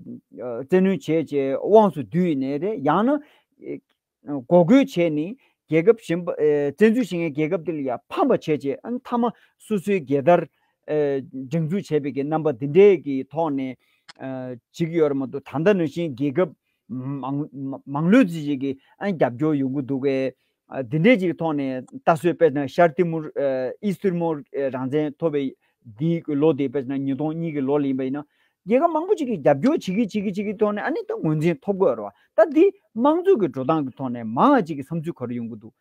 བཙན་གནོན་བྱས་བྱས་དབང་དུ་བསྡུས་ནས་རེད། ཡང་ན་ཨ་འགོག་རྒོལ་བྱས་ནས་རྒྱལ་ཁབ་གཞན་པ་ཨ་བཙན་འཛུལ་བྱེད་མཁན་རྒྱལ་ཁབ་དེ་ལ་ཡང་ཕམ་པ་བྱས་བྱས། ཨ་ནི་མཐའ་མ་སོ་སོའི་རྒྱལ་དར་ཨ་སྒྲེང་འཛུགས་བྱས་པའི་གི་རྣམ་པ་འདི་འདྲའི་གི་ཐོག་ནས་ཨ་བྱེད་ཀྱི་ཡོད་རེད་མ་གཏོགས། ད་ལྟ་ནང་བཞིན་རྒྱལ་ཁབ་མང་མང་ལོས་ཅིག་གིས་ཨ་ནི་རྒྱབ་སྐྱོར་ཡོང་གི་འདུག་གས། ཨ་འདི་འདྲའི་ཅིག་ཐོག་ནས་ད་གཟོད་དཔེར་ན་ཤར་ཏི་མུར་ཨ་ཨིས་ཏི་མོར་ཨ་རང་བཙན་ཐོབ་པའི་འདིའི་ལོ་དེ་དཔེར་ན་ཉིས་སྟོང་གཉིས་ཀྱི་ལོ་ལ་ཡིན་པ་ཡིན་ན། རྒྱལ་ཁབ་མང་པོ་ཅིག་གིས་རྒྱབ་སྐྱོར་བྱེད་ཀྱི་བྱེད་ཀྱི་བྱེད་ཀྱི་ཐོག་ནས་ཨ་ནི་ད་ངོས་འཛིན་ཐོབ་དགོས་རེད་བ། ད་འདི་དམངས་གཙོ་གི་འགྲོ་སྟངས་ཀྱི་ཐོག་ནས་མང་བ་ཅིག་གི་བསམ་ཚུལ་ག་རེ་ཡོང་གི་འདུག་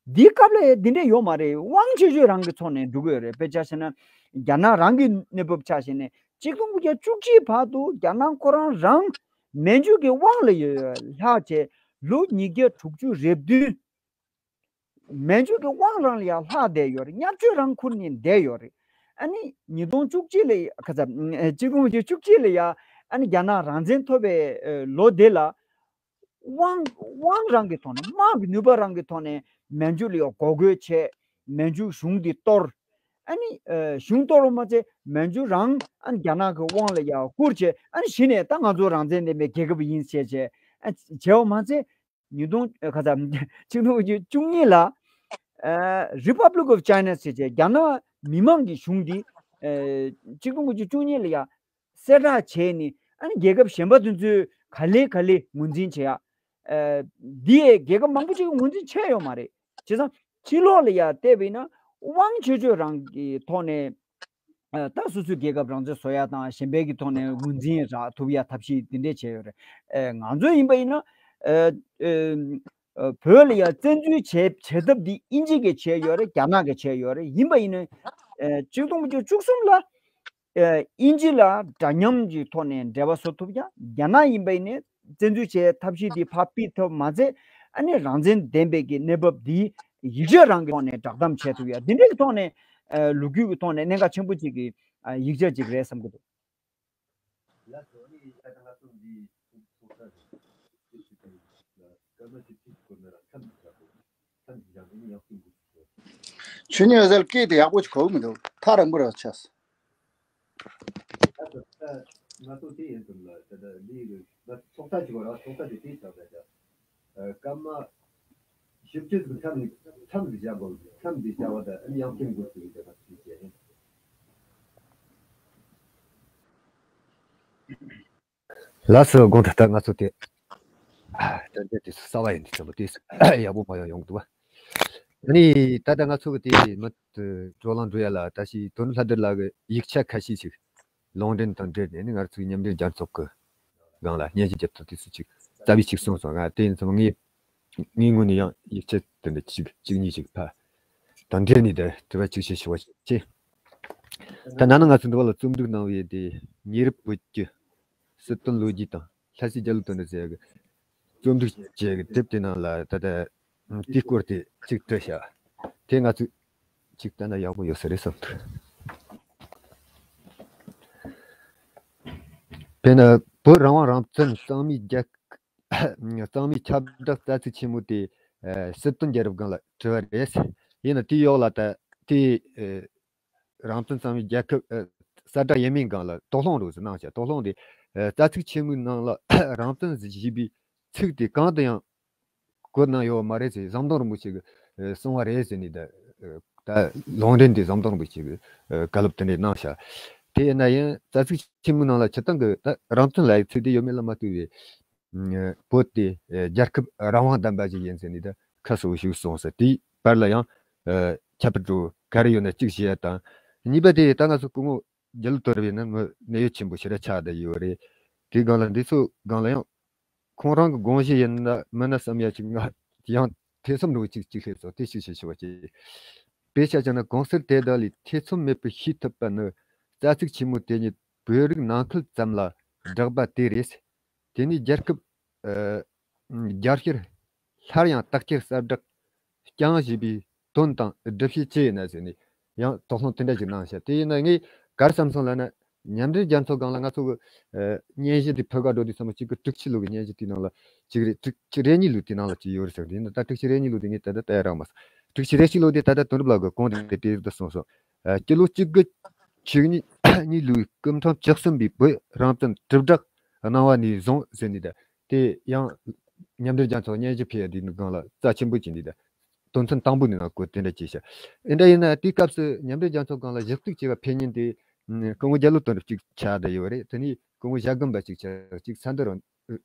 འདིའི་སྐབས་ལ་འདི་འདྲས་ཡོད་མ་རེད། དབང་ཆེ་ཤོས་རང་གི་ཐོག་ནས་འགྲོ་གི་ཡོད་རེད། དཔེ་ཆ་བཞག་ན་རྒྱ་ནག་རང་གི་གནས་བབ་ཆ་བཞག་ནས་གཅིག་སྟོང་དགུ་བརྒྱ་བཅུ་གཅིག་བར་དུ་རྒྱ་ནག་ཁོ་རང་རང་མན་ཇུ་གི་དབང་ལ་ཡོད་ལྷག་བྱས་ལོ་ཉིས་བརྒྱ་དྲུག་ཅུ་རེ་བདུན། མན་ཇུ་གི་དབང་རང་ལ་ཡང་ལྷག་བསྡད་ཡོད་རེད། བརྙས་བཅོས་རང་ཁུར་ནས་བསྡད་ཡོད་རེད། ཨ་ནི་ཉིས་སྟོང་བཅུ་གཅིག་ལ་ཁ་ཚ་གཅིག་སྟོང་བཅུ་གཅིག་ལ་ཡ་ཨ་ནི་རྒྱ་ནག་རང་བཙན་ཐོབ་པའི་ལོ་དེ་ལ་ དབང་དབང་རང་གི་ཐོག་ནས། དམག་གི་ནུས་པ་རང་གི་ཐོག་ནས་མན་ཇུ་ལ་ཡང་འགོག་རྒོལ་བྱས། མན་ཇུ་གཞུང་འདི་གཏོར། ཨ་ནི་ཨ་གཞུང་གཏོར་བ་མ་ཚད་མན་ཇུ་རང་ཨ་ནི་རྒྱ་ནག་གི་དབང་ལ་ཡང་བསྐུར་བྱས། ཨ་ནི་གཞི་ནས་ད་ང་ཚོ་རང་བཙན་ལྡན་པའི་རྒྱལ་ཁབ་ཡིན་བྱས་བྱས། ཨ་བྱས་པ་མ་ཚད་ཉིས་སྟོང་ཨ་ག་ཚ་ཆིག་སྟོང་དགུ་བརྒྱ་བཅུ་གཉིས་ལ་ཨ་Republic of China ཟེར་བྱས་རྒྱ་ནག་མི་དམངས་ཀྱི་གཞུང་འདི་ཨ་ཆིག་སྟོང་དགུ་བརྒྱ་བཅུ་གཉིས་ལ་ཡང་གསལ་བསྒྲགས་བྱས་ནས། ཨ་ནི་རྒྱལ་ཁབ་གཞན་པ་དེ་ཚོས་ག་ལེ་ག་ལེ་ངོས་འཛིན་བྱེད་ཡ། ཨ་འདི་ཡས་རྒྱལ་ཁབ་མང་པོ་ཅིག་གིས་ངོས་འཛིན་བྱས་ཡོད་མ་རེད། བྱས་ཙང་ཕྱི་ལོགས་ལ་ཡ་བལྟས་པ་ཡིན་ན་དབང་ཆོས་ཆོས་རང་གི་ཐོག་ནས་ཨ་ད་སོ་སོའི་རྒྱལ་ཁབ་རང་བཙན་བཟོ་ཡ་དང་། གཞན་པའི་གི་ཐོག་ནས་ངོས་འཛིན་རག་ཐུབ་ཡ་ཐབས་ཤེས་འདི་འདྲས་བྱས་ཡོད་རེད། ཨ་ང་ཚོ་ཡིན་པ་ཡིན་ན་ཨ་ཨ་བོད་ལ་ཡ་བཙན་འཛུལ་བྱས་བྱེད་ཐབས་འདི་དབྱིན་ཇི་གིས་བྱས་ཡོད་རེད། རྒྱ་ནག་གིས་བྱས་ཡོད་རེད། ཡིན་པ་ཡིན་ན་ཨ་ཆིག་སྟོང་དགུ་བརྒྱ་བཅུ་གསུམ་ལ་ཨ་དབྱིན་ཇི་ལ་འདྲ་མཉམ་གྱི་ཐོག་ནས་འབྲེལ་བ་བཟོ་ཐུབ་ཀྱང་། རྒྱ་ནག་ཡིན་པ་ཡིན་ནའི་བཙན་འཛུལ་བྱས་ཐབས་ཤེས་འདི་ཕར་ཕུད་ཐུབ་མ་ཚད། ཨ་ནི་རང་བཙན་ལྡན་པའི་གི་གནས་བབ་འདི་ཡིག་ཆ་རང་གི་ཐོག་ནས་བསྒྲགས་གཏམ་བྱས་ཐུབ་ཡ། འདི་འདྲའི་གི་ཐོག་ནས་ཨ་ལོ་རྒྱུས་ཀྱི་ཐོག་ནས་གནད་འགག་ཆེན་པོ་ཅིག་གི་ཨ་ཡིག་ཆ་ཅིག་རེད་བསམ་གི་འདུག། ལགས་སོ། ཨ་ནི་ད་ལྟ་ང་ཚོ་འདི་ཚོགས་ཚོགས་ས་རེད། སྐར་མ་བཅུ་གཅིག་སྐོར་ན་ར་མཚམས་ཀྱི་བཞག་དགོས། མཚམས་ཀྱི་བཞག་དགོས་ནི་ཡག་ཤོས་འདུག། ཆོས་ཉིད་འོད་གསལ་སྐད་དེ་ཡག་པོ་ཞིག་གོ་གི་མི་འདུག། ཐག་རིང་པོ་རེ་ཆགས་སོང་། ད་ད་ང་ཚོ་དེ་ཡིན་དུས་ལ་ད་ལྟ་འདི་ང་ཚོགས་ས་ཅིག་བར་ཚོགས་ས་དེ་དེ་ཆགས་ད་ད་སྐར་མ་བཞི་བཅུ་ཙམ་མཚམས་ནས་མཚམས་འདི་བཞག་དགོས། མཚམས་འདི་བཞག་པ་ད་ཨ་ནི་ཡང་ཁྱིམ་དགོས་ཚུལ་གྱི་བྱ་བ་ཞིག་བྱས་ཡིན། ལགས་སོ། དགོངས་དག། ད་ང་ཚོ་དེ་དྲ་རྒྱ་དེ་གསར་བ་ཡིན་དུས་ཙམ་པ་དེ་ཡག་པོ་མ་ཡོང་ཡོང་གི་འདུག་བ། ཨ་ནི་ད་ལྟ་ང་ཚོ་གི་དེ་མི་བགྲོ་གླེང་འགྲོ་ཡ་ལ་ད་ཞིག་དོ་ནུབ་ལྷ་སྡེ་ལགས་ཀྱི་ཡིག་ཆ་ཁ་ཤས་ཤིག་ལུང་འདྲེན་དང་འབྲེལ་ནས་ནི་ང་ཚོའི་མཉམ་འབྲེལ་རྒྱལ་ཚོགས་ཀྱི་སྒང་ལ་སྙན་ཞུ་རྒྱབ་ཐོག་དུས་སུ་ཅིག་རྩ་བའི་ཅིག་གསུངས་སོང་། ང་དེ་ཡིན་ཙང་ངས་ངའི་ངོས་ནས་ཡང་ཡིག་ཆ་དེ་འདྲ་ཅིག་གཅིག་གཉིས་ཅིག་ཕར་དང་འབྲེལ་ནས་དེ་དྲི་བ་ཅིག་བྱེད་ཞུ་བ་ཞིག་བྱེད། ད་ན་ནིང་ང་ཚོ་འདི་བ་ལ་རྩོམ་སྒྲིག་གནང་བའི་དེ་ཉེ་རབས་བོད་ཀྱི་སྲིད་དོན་ལོ་རྒྱུས་དང་ལྷ་སའི་རྒྱ་ལོ་དོན་དུ་ཟེར་གི་རྩོམ་སྒྲིག་བྱས་གི་དེབ་དེ་ནང་ལ་ད་ལྟ་དེའི་སྐོར་དེ་ཅིག་བྲིས་ཤག། དེ་ང་ཚོས་ཅིག་བལྟས་ན་ཡག་པོ་ཡོད་ས་རེད་བསམ་འདུག། དཔེར་ན་བོད་རང་དབང་རང་བཙན་གཙང་མའི་རྒྱལ་གཙང་མའི་ཁྱབ་བསྒྲགས་རྩ་ཚིག་ཆེན་མོ་དེ་ཨ་སྲིད་དོན་རྒྱལ་རབས་སྒང་ལ་བྲིས་པ་རེད། ཡིན་ན་དེའི་འོག་ལ་ད་དེ་ཨ་རང་བཙན་གཙང་མའི་རྒྱལ་ཁབ་ཨ་གསལ་བསྒྲགས་ཡས་མས་སྒང་ལ་དོགས་སློང་རོགས་ཟེར་གནང་བྱས། དོགས་སློང་དེ་ཨ་རྩ་ཚིག་ཆེན་མོའི་ནང་ལ་རང་བཙན་ཟེར་ཞེས་པའི་ཚིག་དེ་གང་དུ་ཡང་བཀོད་གནང་ཡོད་མ་རེད་ཟེར། ཟམ་གདོང་རིན་པོ་ཆེ་གིས་ཨ་གསུངས་པ་རེད་ཟེར་ནས་ད་ཨ་ད་ལུང་འདྲེན་དེ་ཟམ་གདོང་རིན་པོ་ཆེ་གིས་ཨ་བཀའ་སློབ་དེ་འདྲ་གནང་ཤག། དེ་ཡིན་ན་ཡང་རྩ་ཚིག་ཆེན་མོའི་ནང་ལ་སྤྱིར་བཏང་གི་ད་རང་བཙན་ལབ་ཡག་ཚིག་དེ་ཡོད་མེད་ལ་མ་ལྟོས་པའི་ཨ་བོད་དེ་ཨ་རྒྱལ་ཁབ་རང་དབང་ལྡན་པ་ཞིག་ཡིན་ཟེར་ནས་ད་ཁ་གསལ་པོ་ཞིག་གསུངས་ཟེར། དེའི་བར་ལ་ཡང་ཨ་ཁྱད་པར་འགྲོ་ག་རེ་ཡོད་ན་གཅིག་བཤད་ཡ་དང་། གཉིས་པ་དེ་ད་ང་ཚོ་སྐུ་ངོ་རྒྱ་ལོ་དོན་གྲུབ་ཡིན་ན་མི་གནད་ཡོད་ཆེན་པོ་ཞེ་དྲག་ཆགས་བསྡད་ཡོད་རེད། དེའི་སྒང་ལ་འདི་ཚོ་སྒང་ལ་ཡང་ཁོང་རང་གི་དགོངས་གཞི་ཡིན་ན་མིན་ན་བསམ་ཡ་ཅིག་ང་ཡང་ཐེ་ཚོམ་འགྲོ་གཅིག་གཅིག་སླེབས་སོང་། དེ་ཞིག་བཤད་ཞུ་བ་བྱེད། དཔེ་ཆ་བཞག་ན་གོང་གསལ་དེ་དག་ལས་ཐེ་ཚོམ་མེད་པར་ཤེས་ཐུབ་པ་ནི་རྩ་ཚིག་ཆེན་མོ་དེ་ཉིད་བོད་རིགས་ནང་ཁུལ་ཙམ་ལ་བསྒྲགས་པ་དེ་རེད། དེ་ནི་རྒྱལ་ཁབ་ཨ་རྒྱལ་ཕྱིར་སླར་ཡང་དག་ཁྱེར་གསལ་བསྒྲགས་རྐྱང་ཞེས་པའི་དོན་དང་སྒྲུབ་བྱེད་ཅི་ཡིན་ན་ཟེར་ནས་ཡང་དོགས་སློང་དེ་འདྲ་ཞིག་གནང་ཤག། དེ་ཡིན་ན་ངས་ག་རེ་བསམ་སོང་ལབ་ན། མཉམ་འབྲེལ་རྒྱལ་ཚོགས་སྒང་ལ་ང་ཚོ་གི་ཨ་སྙན་ཞུ་དེ་ཕུལ་ག་འགྲོ་དུས་ཙམ་པ་གཅིག་གི་དྲུག་ཅུ་ལོ་གི་སྙན་ཞུ་དེའི་ནང་ལ་གཅིག་རེད། དྲུག་ཅུ་རེ་གཉིས་ལོ་དེའི་ནང་ལ་གཅིག་ཡོད་རེད་ཟེར་གི། ཡིན་ན་ད་དྲུག་ཅུ་རེ་གཉིས་ལོ་དེ་ངས་ད་ལྟ་བལྟས་རག་མ་སོང་། དྲུག་ཅུ་རེ་གཅིག་ལོ་དེ་ད་ལྟ་དོན་གྲུབ་ལགས་ཀྱིས་གོང་དུ་དེ་འདྲ་གསུངས་སོང་། ཨ་སྤྱི་ལོ་གཅིག་དགུ་བཅུ་གཉིས་ལོའི་སྐུ་ཕྲེང་བཅུ་གསུམ་པའི་བོད་རང་བཙན་དྲིལ་བསྒྲགས་གནང་བ་ནས་བཟུང་ཟེར་ནས། ད་དེ་ཡང་མཉམ་འབྲེལ་རྒྱལ་ཚོགས་སྙན་ཞུ་ཕུལ་ཡ་དེའི་སྒང་ལ་རྩ་ཆེན་པོ་བྱས་ནས་ད་དོན་ཚན་དང་པོ་ནས་ནང་བཀོད་དེ་འདྲ་བྱས་ཤག། ཨེ་འདྲ་ཡིན་ན་དེའི་སྐབས་སུ་མཉམ་འབྲེལ་རྒྱལ་ཚོགས་སྒང་ལ་ཞུ་གཏུག་བྱས་པ་ཕེབས་མཁན་དེ་སྐུ་ངོ་རྒྱ་ལོ་དོན་གྲུབ་གཅིག་ཆགས་བསྡད་ཡོད་རེད། དེ་ནས་སྐུ་ངོ་ཞྭ་སྒམ་པ་གཅིག་ཆགས། གཅིག་ཚེ་འདུལ་རིན་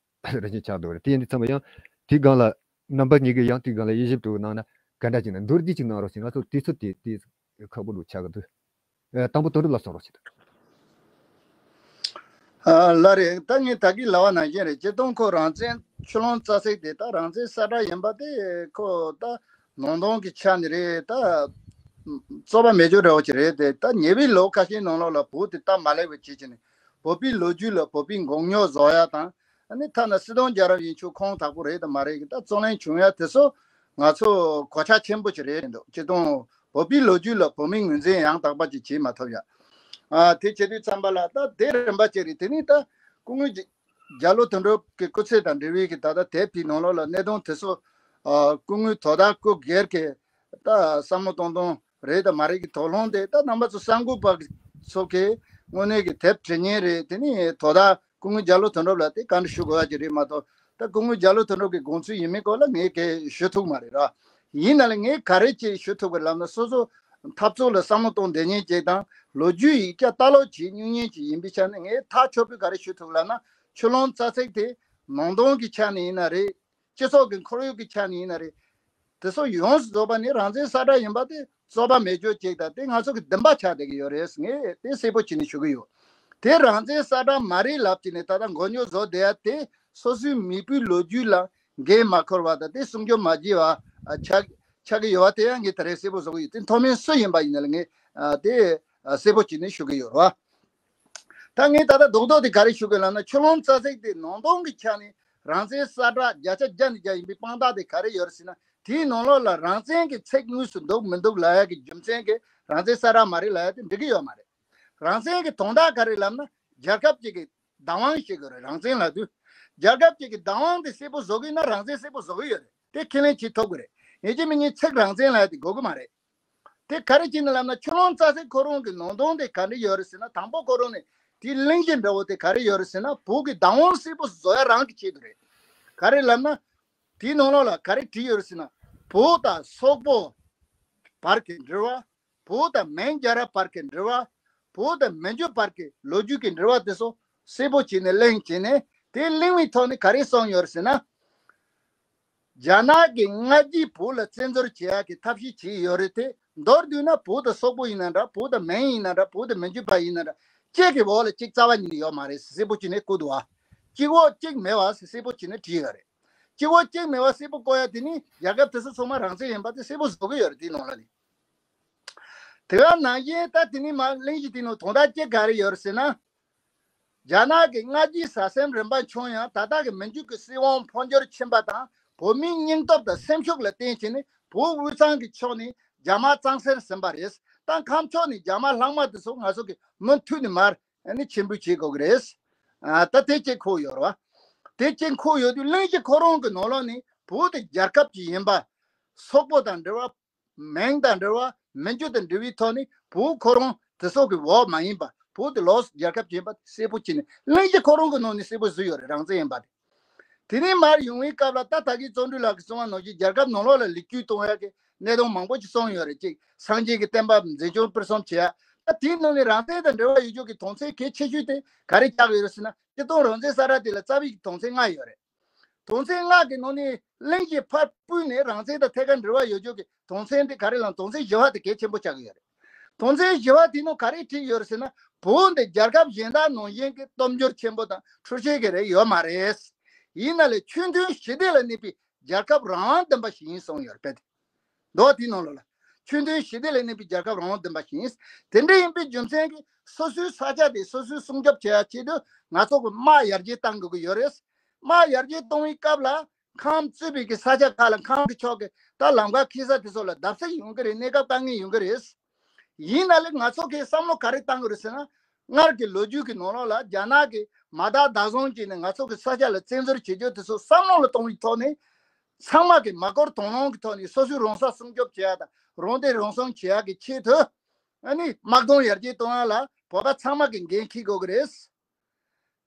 རིན་ཆེན་ཆགས་བསྡད་ཡོད་རེད། དེ་ཡིན་དུས་ཙམ་པ་ཡང་དེའི་སྒང་ལ་རྣམ་པ་གཉིས་ཀྱིས་ཡང་དེའི་སྒང་ལ་དབྱེ་ཞིབ་སྤྲོ་བོ་གནང་ན་ག་འདྲ་ཅིག་ན། མདོར་བསྡུས་ཅིག་གནང་རོགས་ཞེས། ང་ཚོ་དུས་ཚོད་དེ་དེ་ཁག་པོ་འདྲ་ཆགས་ཀྱི་འདུག། ཨ་དང་པོ་དོན་གྲུབ་ལགས་གསུང་རོགས་བྱེད། ཨ་ལགས་རེད། ད་ངས་ད་གིན་ལབ་པ་ནང་བཞིན་རེད། སྤྱིར་བཏང་ཁོ་རང་བཙན་ཆུ་ཀླུང་རྩ་ཚིག་དེ་ད་རང་བཙན་གསལ་བསྒྲགས་ཡིན་པ་དེ་ཁོ་ད་ནང་དོན་གྱི་ཆ་ནས་རེད། ད་རྩོད་པ་མེད་རྒྱུ་འདྲ་བོ་ཅིག་རེད་དེ། ད་ཉེ་བའི་ལོ་ཁ་ཤས་ནང་ལོགས་ལ་བོད་དེ་སྟབས་མ་ལེགས་པ་བྱེད་བྱས་ནས་བོད་པའི་ལོ་རྒྱུས་ལ་བོད་པའི་མགོ་རྙོག་བཟོ་ཡ་དང་། ཨ་ནི་ཐ་ན་སྲིད་དོན་རྒྱལ་རབས་ཡིན་ཆོག་ཁོང་དག་པོ་རེད་དམ་མ་རེད་ཀྱི་ད་རྩོད་གླེང་བྱུང་ཡ་དེ་ཚོ་ང་ཚོ་གོད་ཆག་ཆེན་པོ་ཅིག་རེད་འདུག། སྤྱིར་བཏང་བོད་པའི་ལོ་རྒྱུས་ལ་བོད་མིའི་ངོས་འཛིན་ཡང་དག་པ་ཅིག་བྱེད་མ་ཐུབ་ཡ། ཨ་དེ་བྱེད་དུས་ཙམ་པ་ལ་ད་དེ་རིམ་པ་ཅིག་རེད། དེ་ནས་ད་སྐུ་ངོ་རྒྱ་ རྒྱ་ལོ་དོན་གྲུབ་ཀྱི་སྐུ་ཚེ་དང་འབྲེལ་བའི་གི་ད་ལྟ་དེབ་དེའི་ནང་ལོགས་ལ་གནད་དོན་དེ་ཚོ་ཨ་སྐུ་ངོ་དོ་བདག་སྐུ་སྒེར་གྱི་ད་བསམ་བློ་གཏོང་སྟངས་རེད་དང་མ་རེད་ཀྱི་དོགས་སློང་དེ་ད་རྣམ་པ་ཚོ་གསར་འགོད་པ་ཚོ་གི་དངོས་གནས་ཀྱི་དེབ་འབྲི་མཁན་རེད། དེ་ནི་དོ་བདག་སྐུ་ངོ་རྒྱ་ལོ་དོན་གྲུབ་ལགས་དེ་བཀའ་འདྲི་ཞུ་དགོས་ཡ་ཅིག་རེད་མ་གཏོགས། ད་སྐུ་ངོ་རྒྱ་ལོ་དོན་གྲུབ་ཀྱི་དགོངས་ཚུལ་ཡིན་མིན་སྐོར་ལ་ངས་གང་ཞུ་ཐུབ་མ་རེད་ར། ཡིན་ན་ལས་ངས་ག་རེ་ཅིག་ཞུ་ཐུབ་ཀྱི་ལབ་ན། སོ་སོ་འཐབ་རྩོད་ལ་བསམ་བློ་གཏོང་བསྡད་མཁན་ཅིག་དང་ལོ་རྒྱུས་ཡིག་ཆ་ལྟ་ཀློག་བྱེད་མྱོང་མཁན་ཅིག་ཡིན་པའི་ཆ་ནས་ངས་ཐག་ཆོད་པོས་ག་རེ་ཞུ་ཐུབ་ལབ་ན། ཆུ་ཀླུང་རྩ་ཚིག་དེ་ནང་དོན་གྱི་ཆ་ནས་ཡིན་ན་རེད། སྤྱི་ཚོགས་ཀྱི་ཁོར་ཡུག་གི་ཆ་ནས་ཡིན་ན་རེད། དེ་ཚོ་ཡོངས་སུ་རྫོགས་པ་ནི་རང་བཙན་གསལ་བསྒྲགས་ཡིན་པ་དེ་རྩོད་པ་མེད་རྒྱུ་ཅིག་དང་དེ་ང་ཚོ་གི་འདུན་པ་ཆགས་བསྡད་ཀྱི་ཡོད་རེད། ངས་དེ་གསལ་པོ་བྱས་ནས་ཞུ་གི་ཡོད། དེ་རང་བཙན་གསལ་བསྒྲགས་མ་རེད་ལབ་ཀྱི་ནས་ད་ལྟ་མགོ་རྙོག་བཟོ་བསྡད་ཡ་དེ་སོ་སོའི་མེས་པོའི་ལོ་རྒྱུས་ལ་འགན་མ་འཁུར་བ་དང་དེ་སྲུང་སྐྱོབ་མ་བྱས་པ་ཨ་ཆགས་ཆགས་ཀྱི་ཡོད་པ་དེ་ཡང་ངས་ད་རེས་གསལ་པོ་བཟོ་གི་ཡོད། དེ་མཐོ་དམན་སུ་ཡིན་པ་ཡིན་ན་ལ་ངས་ཨ་དེ་ཨ་གསལ་པོ་བྱས་ནས་ཞུ་གི་ཡོད་རེད་བ། ད་ངས་ད་ལྟ་རྡོག་རྡོག་དེ་ག་རེ་ཞུ་དགོས་ལབ་ན། ཆུ་ཀླུང་རྩ་ཚིག་དེ་ནང་དོན་གྱི་ཆ་ནས་རང་བཙན་གསལ་བསྒྲགས་བརྒྱ་ཆ་བརྒྱ་ནས་བརྒྱ་ཡིན་པའི་དཔང་རྟགས་དེ་ག་རེ་ཡོད་རེད་ཟེར་ན། དེའི་ནང་ལོགས་ལ་རང་བཙན་གྱི་ཚིག་དངོས་སུ་འདུག་མི་འདུག་ལབ་ཡ་གི་རྒྱུ་མཚན་གྱིས་རང་བཙན་གསལ་བསྒྲགས་མ་རེད་ལབ་ཡ་དེ་འགྲིག་གི་ཡོད་མ་རེད། རང་བཙན་གྱི་དོན་དག་ག་རེ་ལབ་ན། རྒྱལ་ཁབ་ཅིག་གི་བདག་དབང་ཞིག་དགོས་རེད། རང་བཙན་ལབ་དུས་རྒྱལ་ཁབ་ཅིག་གི་བདག་དབང་དེ་གསལ་པོ་བཟོ་དགོས་ན་རང་བཙན་གསལ་པོ་བཟོ་གི་ཡོད་རེད། དེ་ཁས་ལེན་བྱེད་ཐུབ་ཀྱི་རེད། ཡིན་གཅིག་མིན་གཉིས་ཚིག་རང་བཙན་ལབ་ཡ་དེ་དགོས་ཀྱི་མ་རེད། དེ་ག་རེ་བྱས་ནས་ལབ་ན། ཆུ་ཀླུང་རྩ་ཚིག་ཁོ་རང་གི་ནང་དོན་དེ་ག་འདྲ་ཡོད་རེད་ཟེར་ན། དང་པོ་ཁོ་རང་ནས་དེའི་གླེང་གཞི་འདྲ་བོ་དེ་ག་རེ་ཡོད་རེད་ཟེར་ན། བོད་ཀྱི་བདག་དབང་གསལ་པོ་བཟོ་ཡ་རང་གི་ཆེད་དུ་རེད། ག་རེ་ལབ་ན། དེའི་ནང་ལོགས་ལ་ག་རེ་བྲིས་ཡོད་རེད་ཟེར་ན། བོད་དང་སོག་པོ་བར་གྱི་འབྲེལ་བ། བོད་དང་མན་རྒྱལ་རབས་བར་གྱི་འབྲེལ་བ། བོད་དང་མན་ཇུ་བར་གྱི་ལོ་རྒྱུས་ཀྱི་འབྲེལ་བ་དེ་ཚོ་གསལ་པོ་བྱས་ནས་གླེང་བྱས་ནས། དེ་གླེང་བའི་ཐོག་ནས་ག་རེ་གསུངས་ཡོད་རེད་ཟེར་ན། རྒྱ་ནག་གི་སྔ་རྗེས་བོད་ལ་བཙན་འཛུལ་བྱེད་ཡག་གི་ཐབས་ཤེས་བྱས་ཡོད་རེད་དེ། མདོར་བསྡུས་ན་བོད་དང་སོག་པོ་ཡིན་ན་འདྲ། བོད་དང་མན་ཡིན་ན་འདྲ། བོད་དང་མན་ཇུ་བར་ཡིན་ན་འདྲ། གཅིག་གི་འོག་ལ་གཅིག་རྩ་བ་ཉིད་ནས་ཡོད་མ་རེད། གསལ་པོ་བྱས་ནས་བཀོད་འདུག་བ། གཅིག་འོག་གཅིག་མེད་པ་གསལ་པོ་བྱས་ནས་བྲིས་ཡོད་རེད། གཅིག་འོག་གཅིག་མེད་པ་གསལ་པོ་བཀོད་ཡ་དེ་ནི་རྒྱལ་ཁབ་དེ་ཚོ་ཚང་མ་རང་བཙན་ཡིན་པ་དེ་གསལ་པོ་བཟོ་གི་ཡོད་རེད། དེའི་ནང་ལ་ནི། དེ་ག་ནང་བཞིན་ད་དེ་ནི་མ་གླེང་གཞི་དེ་ནི་དོན་དག་གཅིག་ག་རེ་ཡོད་རེད་ཟེར་ན། རྒྱ་ནག་གི་སྔ་རྗེས་ཟ་ཟིང་རིམ་པ་བྱུང་ཡང་། ད་ལྟ་གི་མན་ཇུ་གི་སྲིད་དབང་འཕོ་འགྱུར་ཕྱིན་པ་དང་། བོད་མིའི་སྙིང་སྟོབས་དང་སེམས་ཤུགས་ལ་བརྟེན་བྱས་ནས་བོད་དབུས་གཙང་གི་ཕྱོགས་ནས་རྒྱ་དམག་གཙང་སེལ་ཟིན་པ་རེད། ད་ཁམས་ཕྱོགས་ནས་རྒྱ་དམག་ལྷག་མ་དེ་ཚོ་ང་ཚོ་གི་མུ་མཐུད་ནས་མར་ཨ་ནི་ཕྱིར་འབུད་བྱེད་དགོས་ཀྱི་རེད། ཨ་ད་དེ་གཅིག་འཁོད་ཡོད་རེད་བ། དེ་གཅིག་འཁོད་ཡོད་དུས་གླེང་གཞི་ཁོ་རང་གི་ནང་ལོགས་ནས་བོད་དེ་རྒྱལ་ཁབ་ཅིག་ཡིན་པ། སོག་པོ་དང་འབྲེལ་བ། མན་དང་འབྲེལ་བ། མན་ཇུ་དང་འབྲེལ་བའི་ཐོག་ནས་བོད་ཁོ་རང་དེ་ཚོ་གི་འོག་མ་ཡིན་པ། བོད་དེ་ལོགས་སུ་རྒྱལ་ཁབ་ཅིག་ཡིན་པ་གསལ་པོ་བྱས་ནས་གླེང་གཞི་ཁོ་རང་གི་ནང་ནས་གསལ་པོ་བཟོས་ཡོད་རེད། རང་བཙན་ཡིན་པ་དེ། དེ་ནས་མར་ཡོང་བའི་སྐབས་ལ་ད་ད་གིན་བརྩོན་འགྲུས་ལགས་ཀྱིས་གསུངས་པ་ནང་བཞིན་རྒྱལ་ཁབ་ནང་ལོགས་ལ་ལེགས་བཅོས་གཏོང་ཡག་གི་གནད་དོན་མང་པོ་ཞིག་གསུངས་ཡོད་རེད། གཅིག་སངས་རྒྱས་ཀྱི་བསྟན་པ་འཛིན་སྐྱོང་སྤེལ་གསུམ་བྱེད་ཡག་ད་དེའི་ནང་ནས་རང་བཙན་དང་འབྲེལ་བ་ཡོད་རྒྱུ་གི་དོན་ཚན་གལ་ཆེ་ཤོས་དེ་ག་རེ་ཆགས་ཡོད་རེད་ཟེར་ན། སྤྱིར་བཏང་རང་བཙན་གསལ་བསྒྲགས་དེ་ལ་རྩ་བའི་དོན་ཚན་ལྔ་ཡོད་རེད། དོན་ཚན་ལྔ་གི་ནང་ནས་གླེང་གཞི་ཕར་སྤོས་ནས་རང་བཙན་དང་ཐད་ཀར་འབྲེལ་བ་ཡོད་རྒྱུ་གི་དོན་ཚན་དེ་ག་རེ་ལབ་ན། དོན་ཚན་བཞི་པ་དེ་གལ་ཆེན་པོ་ཆགས་ཀྱི་ཡོད་རེད། དོན་ཚན་བཞི་པ་དེའི་ནང་ག་རེ་བྲིས་ཡོད་རེད་ཟེར་ན། བོད་འདི་རྒྱལ་ཁབ་གཞན་དག་ནང་བཞིན་གྱི་སྟོབས་འབྱོར་ཆེན་པོ་དང་འཕྲུལ་ཆས་ཀྱི་རིགས་ཡོད་མ་རེད། ཡིན་ན་ལས་ཆོས་མཐུན་ཞི་བདེ་ལ་གནས་པའི་རྒྱལ་ཁབ་རང་དབང་ལྡན་པ་ཞིག་ཡིན་གསུངས་ཡོད་རེད། མདོ་དེའི་ནང་ལོགས་ལ། ཆོས་མཐུན་ཞི་བདེ་ལ་གནས་པའི་རྒྱལ་ཁབ་རང་དབང་ལྡན་པ་ཞིག་ཡིན། དེ་འདྲ་ཡིན་པའི་རྒྱུ་མཚན་གྱིས་སོ་སོའི་ས་ཆ་དེ་སོ་སོས་སྲུང་སྐྱོབ་བྱེད་ཡ་ཆེད་དུ་ང་ཚོ་གི་དམག་ཡར་རྒྱས་གཏང་དགོས་ཀྱི་ཡོད་རེད། དམག་ཡར་རྒྱས་གཏོང་བའི་སྐབས་ལ་ཁམས་གཙོས་པའི་གི་ས་ཆ་ཁག་ལ་ཁམས་ཀྱི་ཕྱོགས་ཀྱི་ད་ལམ་ཁ་འཁེལ་ས་དེ་ཚོ་ལ་བརྡབ་གསིག་ཡོང་གི་རེད། གནས་སྐབས་དཀའ་ངལ་ཡོང་གི་རེད། ཡིན་ན་ལས་ང་ཚོ་གིས་བསམ་བློ་ག་རེ་བཏང་གི་རེད་ཟེར་ན། སྔར་གྱི་ལོ་རྒྱུས་ཀྱི་ནང་ལོགས་ལ་རྒྱ་ནག་གིས་མ་དག་བདག་བཟུང་བྱས་ནས་ང་ཚོ་གི་ས་ཆ་ལ་བཙན་འཛུལ་བྱེད་རྒྱུ་དེ་ཚོ་བསམ་བློ་ལ་གཏོང་བའི་ཐོག་ནས། ཚང་མ་གི་མ་འགོར་དོགས་སློང་གི་ཐོག་ནས་སོ་སོའི་རང་ས་སྲུང་སྐྱོབ་བྱེད་ཡ་དང་རང་སྡེ་རང་སྲུང་བྱེད་ཡ་གི་ཆེད་དུ། ཨ་ནི་དམག་དོན་ཡར་རྒྱས་གཏོང་ཡ་ལ་བོད་པ་ཚང་མ་གི་འགན་འཁྱེར་དགོས་ཀྱི་རེད།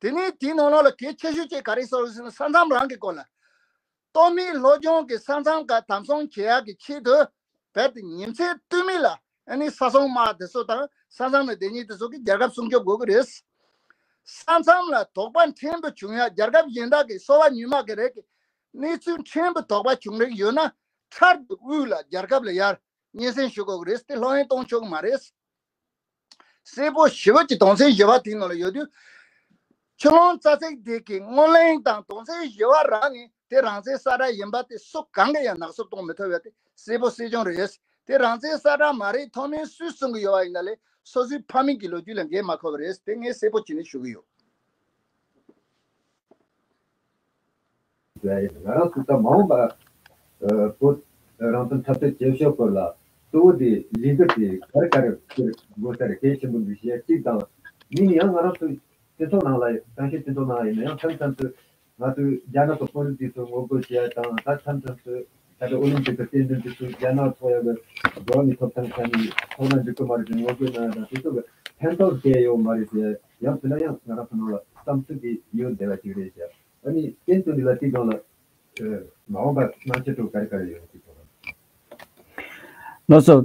དེ་ནས་དེའི་ནང་ལོགས་ལ་གལ་ཆེ་ཤོས་ཅིག་ག་རེ་གསུངས་ཟེར་ན། ས་མཚམས་རང་གི་སྐོར་ལ། གཏོར་མའི་སློབ་སྦྱོང་གི་ས་མཚམས་ཁག་དམ་སྲུང་བྱེད་ཡག་གི་ཆེད་དུ། རྦད་དེ་ཉིན་མཚན་ལྟོས་མེད་ལ་ཨ་ནི་ས་སྲུང་དམག་དེ་ཚོ་དང་ས་མཚམས་ལ་བསྡད་མཁན་དེ་ཚོ་གིས་རྒྱལ་ཁབ་སྲུང་སྐྱོབ་དགོས་ཀྱི་རེད། ས་མཚམས་ལ་དོགས་པ་ཕྲན་བུ་བྱུང་ཡ། རྒྱལ་ཁབ་གཞན་དག་གི་སོ་པ་ཉུལ་དམག་གི་རིགས་ཀྱི་གནས་ཚུལ་ཕྲན་བུ་དོགས་པ་བྱུང་རིགས་ཡོད་ན། འཕྲལ་དུ་དབུས་ལ་རྒྱལ་ཁབ་ལ་ཡར་སྙན་སེང་ཞུ་དགོས་ཀྱི་རེད། དེ་སློབ་ཡོན་གཏོང་ཆོག་གི་མ་རེད། གསལ་པོ་ཞེ་པོ་ཅིག་དོན་ཚན་བཞི་པ་དེའི་ནང་ལ་ཡོད་དུས། ཆུ་ཀླུང་རྩ་ཚིག་དེ་གི་སྔོན་གླེང་དང་དོན་ཚན་བཞི་པ་རང་ནས་དེ་རང་བཙན་གསལ་བསྒྲགས་ཡིན་པ་དེ་སུ་གང་གིས་ཡང་ནག་བསུབ་གཏོང་མི་ཐུབ་ཡ་དེ་གསལ་པོ་གསལ་རྐྱང་རེད། དེ་རང་བཙན་གསལ་བསྒྲགས་མ་རེད། མཐོ་དམན་སུས་གསུང་གི་ཡོད་པ་ཡིན་ན་ལས་སོ་སོའི་ཕ་མེས་ཀྱི་ལོ་རྒྱུས་ལ་འགན་མ་འཁུར་བ་རེད། དེ་ངས་གསལ་པོ་བྱས་ནས་ཞུ་གི་ཡོད། ང་རང་ཚོ་ད་མ་འོངས་པ་བོད་རང་བཙན་འཐབ་རྩོད་བྱེད་ཕྱོགས་སྐོར་ལ་གཙོ་བོ་དེ་ལས་འགུལ་དེ་ག་རེ་ག་རེ་སྤེལ་དགོས་ས་རེད། གལ་ཆེན་པོ་འདུག་ཞེས་གཅིག་དང་། གཉིས་ནས་ཡང་ང་རང་ཚོ་ སྤྱི་ཚོགས་ནང་ལ་ཡང་། ཏང་གཤིས་སྤྱི་ཚོགས་ནང་ལ་ཡིན་ན་ཡང་མཚམས་མཚམས་སུ་ང་ཚོས་རྒྱ་ནག་གི་དཔོན་རིགས་དེ་ཚོ་ངོ་རྒོལ་བྱེད་ཡ་དང་། ད་མཚམས་མཚམས་སུ་ད་ལྟ་ཨོ་ལིམ་པིག་གི་རྟེན་འབྲེལ་དེ་ཚོ་རྒྱ་ནག་ཚོགས་ཡ་གི་གོ་བ་མི་ཐོབ་ཐང་ཆ་ནས་ཚོགས་ན་འགྲིག་གི་མ་རེད་ཟེར་ངོ་རྒོལ་གནང་ཡ་དང་། དེ་ཚོ་གི་ཕན་ཐོགས་དེ་ཡོད་མ་རེད་ཟེར་ཡ། ཡང་དེ་ལ་ཡང་ང་རང་ཚོ་ནང་ལ་བསམ་ཚུལ་དེ་ཡོད་བསྡད་པ་ཅིག་རེད་ཟེར། ཨ་ནི་རྟེན་དོན་འདི་ལ་དེའི་སྒང་ལ་མ་འོངས་པར་གནང་ཆེད་དུ་ག་རེ་ག་རེ་ཡོད་ཅིག་གསུངས་རོགས། ལགས་སོ།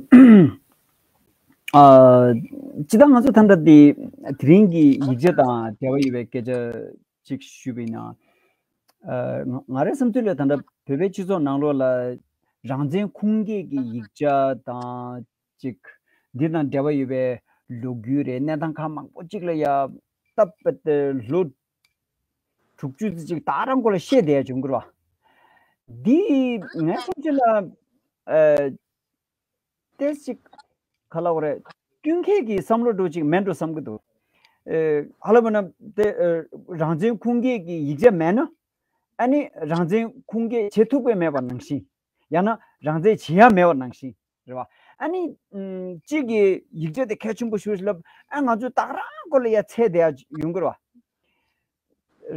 ཨ། སྤྱིར་བཏང་ང་ཚོ་ད་ལྟ་འདི་དེ་རིང་གི་ཡིག་ཆ་དང་འབྲེལ་བ་ཡོད་པའི་སྐད་ཆ་ཅིག་ཞུས་པ་ཡིན་ན། ཨ། ང་ང་རའི་བསམ་ཚུལ་ལ་ད་ལྟ་བོད་པའི་སྤྱི་ཚོགས་ནང་ལོགས་ལ་རང་བཙན་ཁུངས་སྐྱེལ་གྱི་ཡིག་ཆ་དང་ཅིག་འདི་དང་འབྲེལ་བ་ཡོད་པའི་ལོ་རྒྱུས་རེད། གནས་སྟངས་ཁག་མང་པོ་ཅིག་ལ་ཡ་སྟབས་པ་ལོ་དྲུག་ཅུ་ཙམ་ཅིག་ད་རང་སྐོར་ལ་བཤད་བསྡད་ཡ་བྱུང་གི་རེད་བ། འདི་ངའི་བསམ་ཚུལ་ལ། ཨ། ཏོག་ཙམ་ག་ལབ་དགོས་རེད། བསྟུན་མཁས་ཀྱི་བསམ་བློ་འདྲ་ཅིག་མེད་འགྲོ་བསམ་གྱི་འདུག། ཨེ། ག་ལབ་ན་དེ། ཨེ། རང་བཙན་ཁུངས་སྐྱེལ་གྱི་ཡིག་ཆ་མེད་ན། ཨ་ནི་རང་བཙན་ཁུངས་སྐྱེལ་བྱེད་ཐུབ་ཀྱི་མེད་པ་ནང་བཞིན། ཡང་ན་རང་བཙན་བྱེད་ཡ་མེད་པ་ནང་བཞིན་རེད་བ། ཨ་ནི་ཨམ། གཅིག་གིས་ཡིག་ཆ་དེ་གལ་ཆེན་པོ་ཞེ་པོ་ཞིག་ལབ། ཨ། ང་ཚོས་ད་ག་རང་སྐོར་ལ་ཡ་འཚོལ་བསྡད་ཡ་ཡོང་གི་རེད་བ།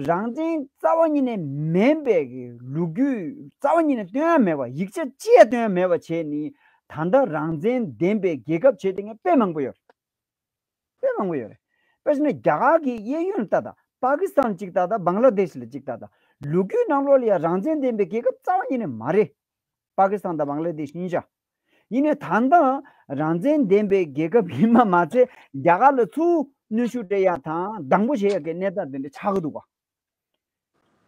རང་བཙན་རྩ་བ་ཉིད་ནས་མེད་པའི་གི་ལོ་རྒྱུས་རྩ་བ་ཉིད་ནས་སྟོན་ཡ་མེད་པ། ཡིག་ཆ་གཅིག་ཡང་སྟོན་ཡ་མེད་པ་བྱས་ནས། ད་ལྟ་རང་བཙན་ལྡན་པའི་རྒྱལ་ཁབ་བྱས་བསྡད་མཁན་དཔེ་མང་པོ་ཡོད་རེད། དཔེ་མང་པོ་ཡོད་རེད། དཔེ་བྱས་ན་རྒྱ་གར་གྱི་གཡས་གཡོན་ལ་ལྟ་དང་། པ་ཀི་སི་ཐན་གཅིག་ལྟ་དང་། བང་ལ་དེཤ་ལ་གཅིག་ལྟ་དང་། ལོ་རྒྱུས་ནང་ལོགས་ལ་ཡ་རང་བཙན་ལྡན་པའི་རྒྱལ་ཁབ་རྩ་བ་ཉིད་ནས་མ་རེད། པ་ཀི་སི་ཐན་དང་བང་ལ་དེཤ་གཉིས་ཆ། ཡིན་ནའི་ད་ལྟ་རང་བཙན་ལྡན་པའི་རྒྱལ་ཁབ་ཡིན་པ་མ་ཚད། རྒྱ་གར་ལ་ཚུར་གནོན་ཤུགས་སྤྲད་ཡ་དང་སྡང་པོ་བྱེད་ཡ་གི་གནས་སྟངས་དེ་འདྲ་ཆགས་ཀྱི་འདུག་ག།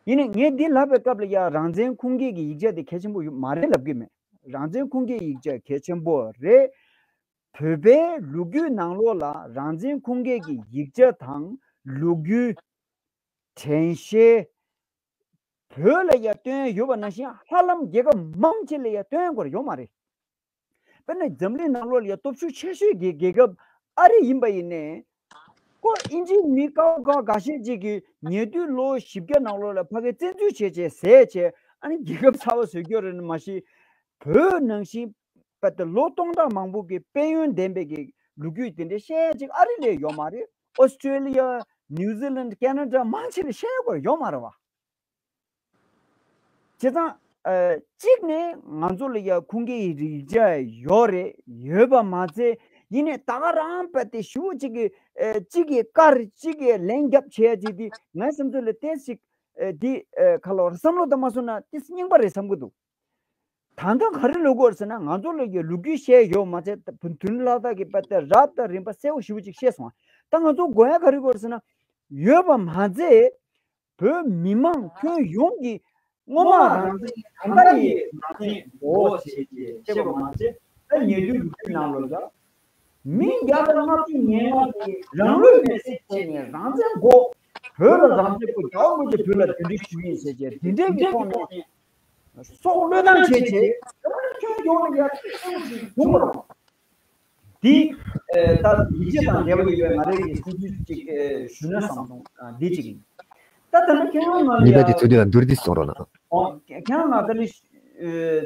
ཡིན་ནའི་ངས་འདི་ལབ་པའི་སྐབས་ལ་ཡ་རང་བཙན་ཁུངས་སྐྱེལ་གྱི་ཡིག་ཆ་དེ་གལ་ཆེན་པོ་ཡོད་མ་རེད་ལབ་ཀྱི་མེད། རང་བཙན་ཁུངས་སྐྱེལ་ཡིག་ཆ་གལ་ཆེན་པོ་རེད། བོད་པའི་ལོ་རྒྱུས་ནང་ལོགས་ལ་རང་བཙན་ཁུངས་སྐྱེལ་གྱི་ཡིག་ཆ་དང་ལོ་རྒྱུས། དྲན་ཤེས། བོད་ལ་ཡ་སྟོན་ཡ་ཡོད་པ་ནང་བཞིན་ཧ་ལམ་རྒྱལ་ཁབ་མང་ཆེ་ལ་ཡ་སྟོན་ཡ་སྐོར་ཡོད་མ་རེད། དཔེར་ན་འཛམ་གླིང་ནང་ལོགས་ལ་ཡ་སྟོབས་ཤུགས་ཆེ་ཤོས་ཀྱི་རྒྱལ་ཁབ་ཨ་རི་ཡིན་པ་ཡིན་ནའི། ཁོ་དབྱིན་ཇིའི་མི་དཀར་པོ་འགའ་ཤས་ཅིག་གིས་ཉེ་དུས་ལོ་བཞི་བརྒྱ་ནང་ལོགས་ལ་ཕ་གིར་བཙན་འཛུལ་བྱས་བྱས་བཟས་བྱས། ཨ་ནི་རྒྱལ་ཁབ་གསར་པ་བཟོས་ཀྱི་ཡོད་རེད་ན་མ་གཞི། བོད་ནང་བཞིན་པ་དེ་ལོ་སྟོང་ཕྲག་མང་པོ་གི་དཔལ་ཡོན་ལྡན་པའི་གི་ལོ་རྒྱུས་དེ་འདྲའི་བཤད་ཡ་ཅིག་ཨ་རི་ལ་ཡོད་མ་རེད། ཨོ་སི་ཀྲེ་ལི་ཡ། ནིའུ་ཛི་ལན། ཁེ་ན་ཌ། མང་ཆེ་ལ་བཤད་ཡ་སྐོར་ཡོད་མ་རེད་བ། བྱས་ཙང་། ཨ། གཅིག་ནས་ང་ཚོ་ལ་ཡ་ཁུངས་སྐྱེལ་ཡིག་ཆ་ཡོད་རེད། ཡོད་པ་མ་ཚད། ཡིན་ནའི་ད་ག་རང་པ་དེ་ཞུ་གཅིག་གི། ཨ། གཅིག་གིས་དཀར་གཅིག་གིས་ལན་རྒྱབ་བྱས་ཡ་ཅིག་དེ་ངའི་བསམ་ཚུལ་ལ་ཏོག་ཙམ་ཅིག་ཨ། འདི། ཨ། ག་ལབ་དགོས་རེད། བསམ་བློ་བཏང་མ་སོང་ན་ཏོག་ཙམ་རྙིང་པ་རེད་བསམ་གྱི་འདུག། ད་ལྟ་ག་རེ་ལབ་དགོས་རེད་ཟེར་ན། ང་ཚོ་ལ་ཡ་ལོ་རྒྱུས་བཤད་ཡོད་མ་ཚད། བོད་དོན་ལ་དྭགས་ཀྱི་པ་དེ་རབ་དང་རིམ་པ་གསལ་པོ་ཞེ་པོ་ཅིག་བཤད་སོང་། ད་ང་ཚོ་དགོས་ཡ་ག་རེ་དགོས་རེད་ཟེར་ན། ཡོད་པ་མ་ཚད། བོད་མི་མང་ཁྱོན་ཡོངས་ཀྱིས་སྔོན་མ་རང་བཙན། ད་ལྟ་ཡི་རང་བཙན་དགོས་ཞེས་བཤད་པ་མ་ཚད། ད་ཉེ་དུས་ལོ་རྒྱུས་ནང་ལོགས་ལ་མི་བརྒྱ་དང་ལྔ་བཅུ་ཉེར་ལྔ་གིས་རང་ལུས་མེར་སྲེག་བྱས་ནས་རང་བཙན་དགོས། བོད་ལ་རང་བཙན་དགོས། རྒྱལ་བ་རིན་པོ་ཆེ་བོད་ལ་གདན་འདྲེན་ཞུས་ཡིན་ཟེར་བྱས། དེ་འདྲའི་གི་ཐོག་ནས་སྲོག་བློས་བཏང་བྱས་བྱས། ཁྱོན་ཡོངས་ལ་ཡ་ཐུགས་སེམས་ཤིག་བྱུང་བ་རེད། འདི། ཨེ། ད་ཡིག་ཆ་དང་འབྲེལ་བ་ཡོད་པའི་ང་རའི་གི་སྲིད་ཇུས་ཅིག་ཨེ། ཞུ་ན་བསམ་སོང་། ཨ། འདི་གཅིག་ཡིན། ད་ད་ནི་ཁྱེད་རང་ང་ལ་གཉིས་པ་ཡ། དེ་ཚོ་འདི་ལ་བསྡུར་ཏེ་གསུང་རོགས་གནང་། ཨོ། ཁྱེད་རང་ང་ད་ནི་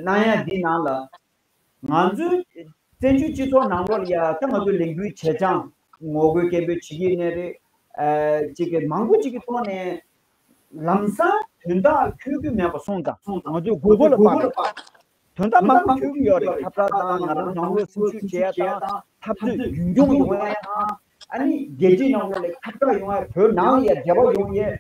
གནང་ཡ་འདི་ནང་ལ། ང་ཚོའི་བཙན་བྱོལ་སྤྱི་ཚོགས་ནང་ལོགས་ལ་ཡ། ད་ང་ཚོའི་ལས་འགུལ་བྱེད་སྟངས། ངོ་རྒོལ་སྐད་འབོད་བྱེད་ཀྱི་ཡིན་ནའི་རེད། ཨ། ཅིག་གི་མང་པོ་ཅིག་གི་ཐོག་ནས་ལམ་སང་དོན་དག་འཁྱོལ་རྒྱུ་མེད་པ་སོང་ཙང་། ང་ཚོས་མགོ་སྐོར་ལ་སྤར། དོན་དག་མང་པོ་འཁྱོལ་གྱི་ཡོད་རེད། ཁྱབ་བསྒྲགས་དང་། ང་རང་རང་ལུགས་སེམས་ཤུགས་བྱེད་ཡ་དང་། འཐབ་རྩོད་རྒྱུན་འཁྱོངས་ཡོང་ཡ་དང་། ཨ་ནི་རྒྱལ་སྤྱིའི་ནང་ལོགས་ལ་ཁྱབ་བསྒྲགས་ཡོང་ཡ། བོད་ནང་ལ་ཡ་འབྲེལ་བ་ཡོང་ཡ།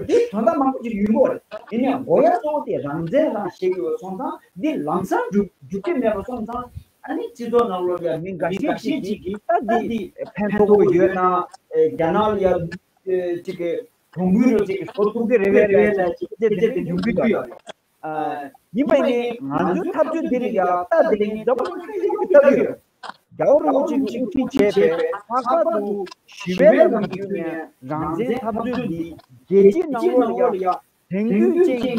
འདི་དོན་དག་མང་པོ་ཅིག་ཡོང་གི་ཡོད་རེད། ཡིན་ནའང་དགོས་ཡ་གཙོ་བོ་དེ་རང་བཙན་རང་བཤད་ཀྱི་ཡོད་སོང་ཙང་། འདི་ལམ་སང་འགྲུབ་འགྲུབ་ཀྱི་མེད་པ་སོང་ཙང་། ཨ་ནི་སྤྱི་ཚོགས་ནང་ལོགས་ལ་ཡ་མི་འགའ་ཤས་ཅིག་གིས་ད་འདི་ཕན་ཐོགས་ཀྱི་ཡོད་ན། ཨེ། རྒྱ་ནག་ལ་ཡ་ཅིག་གི་གྲོང་ཁུལ་རེ་ཅིག་གི་བཟོ་ཐུབ་ཀྱི་རེད་པས་ལབ་ཅིག་དེ་དེ་འདྲ་ཡོང་གི་ཡོད་རེད། ཨ། ཡིན་པ་ཡིན་ནའི་ང་ཚོའི་འཐབ་རྩོད་འདི་ལ་ཡ་ད་དེ་རིང་འཛམ་བུ་གླིང་ཁྱོན་ཡོངས་ཀྱིས་ལྟ་གི་ཡོད། རྒྱལ་བ་རིན་པོ་ཆེ་གིས་དབུ་ཁྲིད་བྱས་པའི་ལྷག་པར་དུ་ཞི་བའི་ལམ་བརྒྱུད་ནས་རང་བཙན་འཐབ་རྩོད་འདི་རྒྱལ་སྤྱིའི་ནང་ལོགས་ལ་ཡ་དེང་དུས་ཅན་གྱི་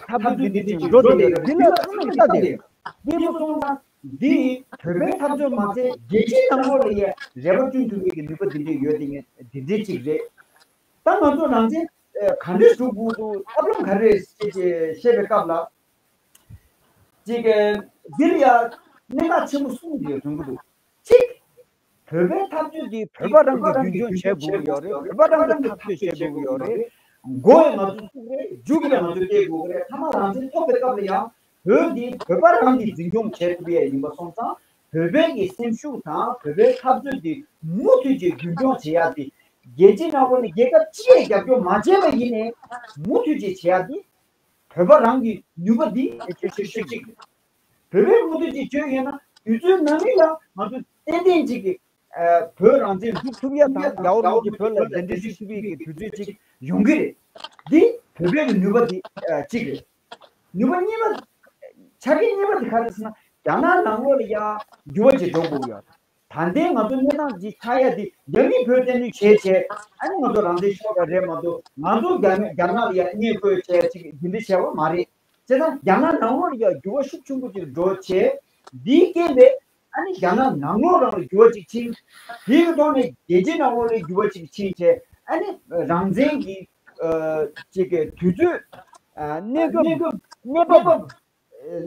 འཐབ་རྩོད་འདི་འདྲ་ཅིག་འགྲོ་བསྡད་ཡོད། འདི་ལ་ཚང་མས་ལྟ་བསྡད་ཡོད། འདི་མ་སོང་ཙང་འདི་བོད་པའི་འཐབ་རྩོད་མ་ཚད་རྒྱལ་སྤྱིའི་ནང་ལོགས་ལ་ཡ་རེ་བ་བསྐྲུན་ཐུབ་པའི་གི་ནུས་པ་འདི་འདྲ་ཡོད་དེ། ངས་འདི་འདྲ་ཅིག་རེད། ད་ང་ཚོ་རང་བཙན་ག་འདྲ་སྒྲུབ་དགོས་འདུག། ཐབས་ལམ་ག་རེ་རེད་ཅེས་བཤད་པའི་སྐབས་ལ། ཅིག་གི་འདིར་ཡ་གནད་འགག་ཆེན་པོ་གསུམ་དེ་ཡོད་མཐོང་གི་འདུག། གཅིག། བོད་པའི་འཐབ་རྩོད་འདི་བོད་པ་རང་གིས་རྒྱུན་འཁྱོངས་བྱེད་དགོས་ཀྱི་ཡོད་རེད། བོད་པ་རང་གིས་འཐབ་རྩོད་བྱེད་དགོས་ཀྱི་ཡོད་རེད། མགོ་ཡང་ང་ཚོས་བཙུགས་རེད། མཇུག་ཡང་ང་ཚོས་སྐྱེལ་དགོས་ཀྱི་རེད། མཐའ་མ་རང་བཙན་ཐོབ་པའི་སྐབས་ལ་ཡང་བོད་འདི་བོད་པ་རང་གིས་འཛིན་སྐྱོང་བྱེད་ཐུབ་ཡས་ཡིན་པ་སོང་ཙང་། བོད་པའི་གི་སེམས་ཤུགས་དང་བོད་པའི་འཐབ་རྩོད་འདི་མུ་མཐུད་ཀྱིས་རྒྱུན་འཁྱོངས་བྱེད་ཡ་དེ། རྒྱལ་སྤྱིའི་ནང་ལོགས་ནས་རྒྱལ་ཁབ་སྤྱི་ཡས་རྒྱབ་སྐྱོར་མ་བྱས་པ་ཡིན་ནའི་མུ་མཐུད་ཀྱིས་བྱེད་ཡ་དེ། བོད་པ་རང་གི་ནུས་པ་འདི་ཁྱོད་ཆོས་ཤིག་ཅིག་བོད་པའི་མུ་མཐུད་ཀྱི་བརྗོད་ཡོད་ན། དུས་ཚོད་ནང་མི་ལ་ང་ཚོ་ཏན་ཏན་ཅིག་གི་ཨ་བོད་རང་བཙན་སྒྲུབ་ཐུབ་ཡ་དང་། རྒྱལ་བ་རིན་པོ་ཆེ་བོད་ལ་གདན་འདྲེན་ཞུ་ཐུབ་ཡ་གི་དུས་ཚོད་ཅིག་ཡོང་གི་རེད། འདི་བོད་པའི་གི་ནུས་པ་འདི་ཨ་གཅིག་རེད། ནུས་པ་གཉིས་པ། ཆ་རྐྱེན་གཉིས་པ་འདི་ག་རེ་ཟེར་ན། རྒྱ་ནག་ནང་ལོགས་ལ་ཡ་འགྱུར་བ་ཅིག་འགྲོ་དགོས་ཡོད། ད་ལྟའི་ང་ཚོ་གནས་སྟངས་འདི་ཆགས་ཡ་འདི་རྒྱ་མིས་བོད་བཙན་གནོན་བྱས་བྱས། ཨ་ནི་ང་ཚོ་རང་བཙན་ཤོར་བ་རེད་མ་གཏོགས། ང་ཚོ་རྒྱ་རྒྱ་ནག་ལ་ཡ་བརྙས་བཀོད་བྱས་ཅིག་འདི་འདྲ་བྱས་པ་མ་རེད། བྱས་ཙང་རྒྱ་ནག་ནང་ལོགས་ལ་ཡ་འགྱུར་བ་ཤུགས་ཆེན་པོ་ཅིག་འགྲོ་བྱས། འདིའི་རྐྱེན་པས་ཨ་ནི་རྒྱ་ནག་ནང་ལོགས་རང་ལ་འགྱུར་བ་ཅིག་ཕྱིན། དེའི་ཐོག་ནས་རྒྱལ་སྤྱིའི་ནང་ལོགས་ལ་འགྱུར་བ་ཅིག་ཕྱིན་བྱས། ཨ་ནི་རང་བཙན་གྱི་ཨ་ཅིག་གི་དུས་ཚོད། ཨ་གནས་སྐབས་གནས་བབ།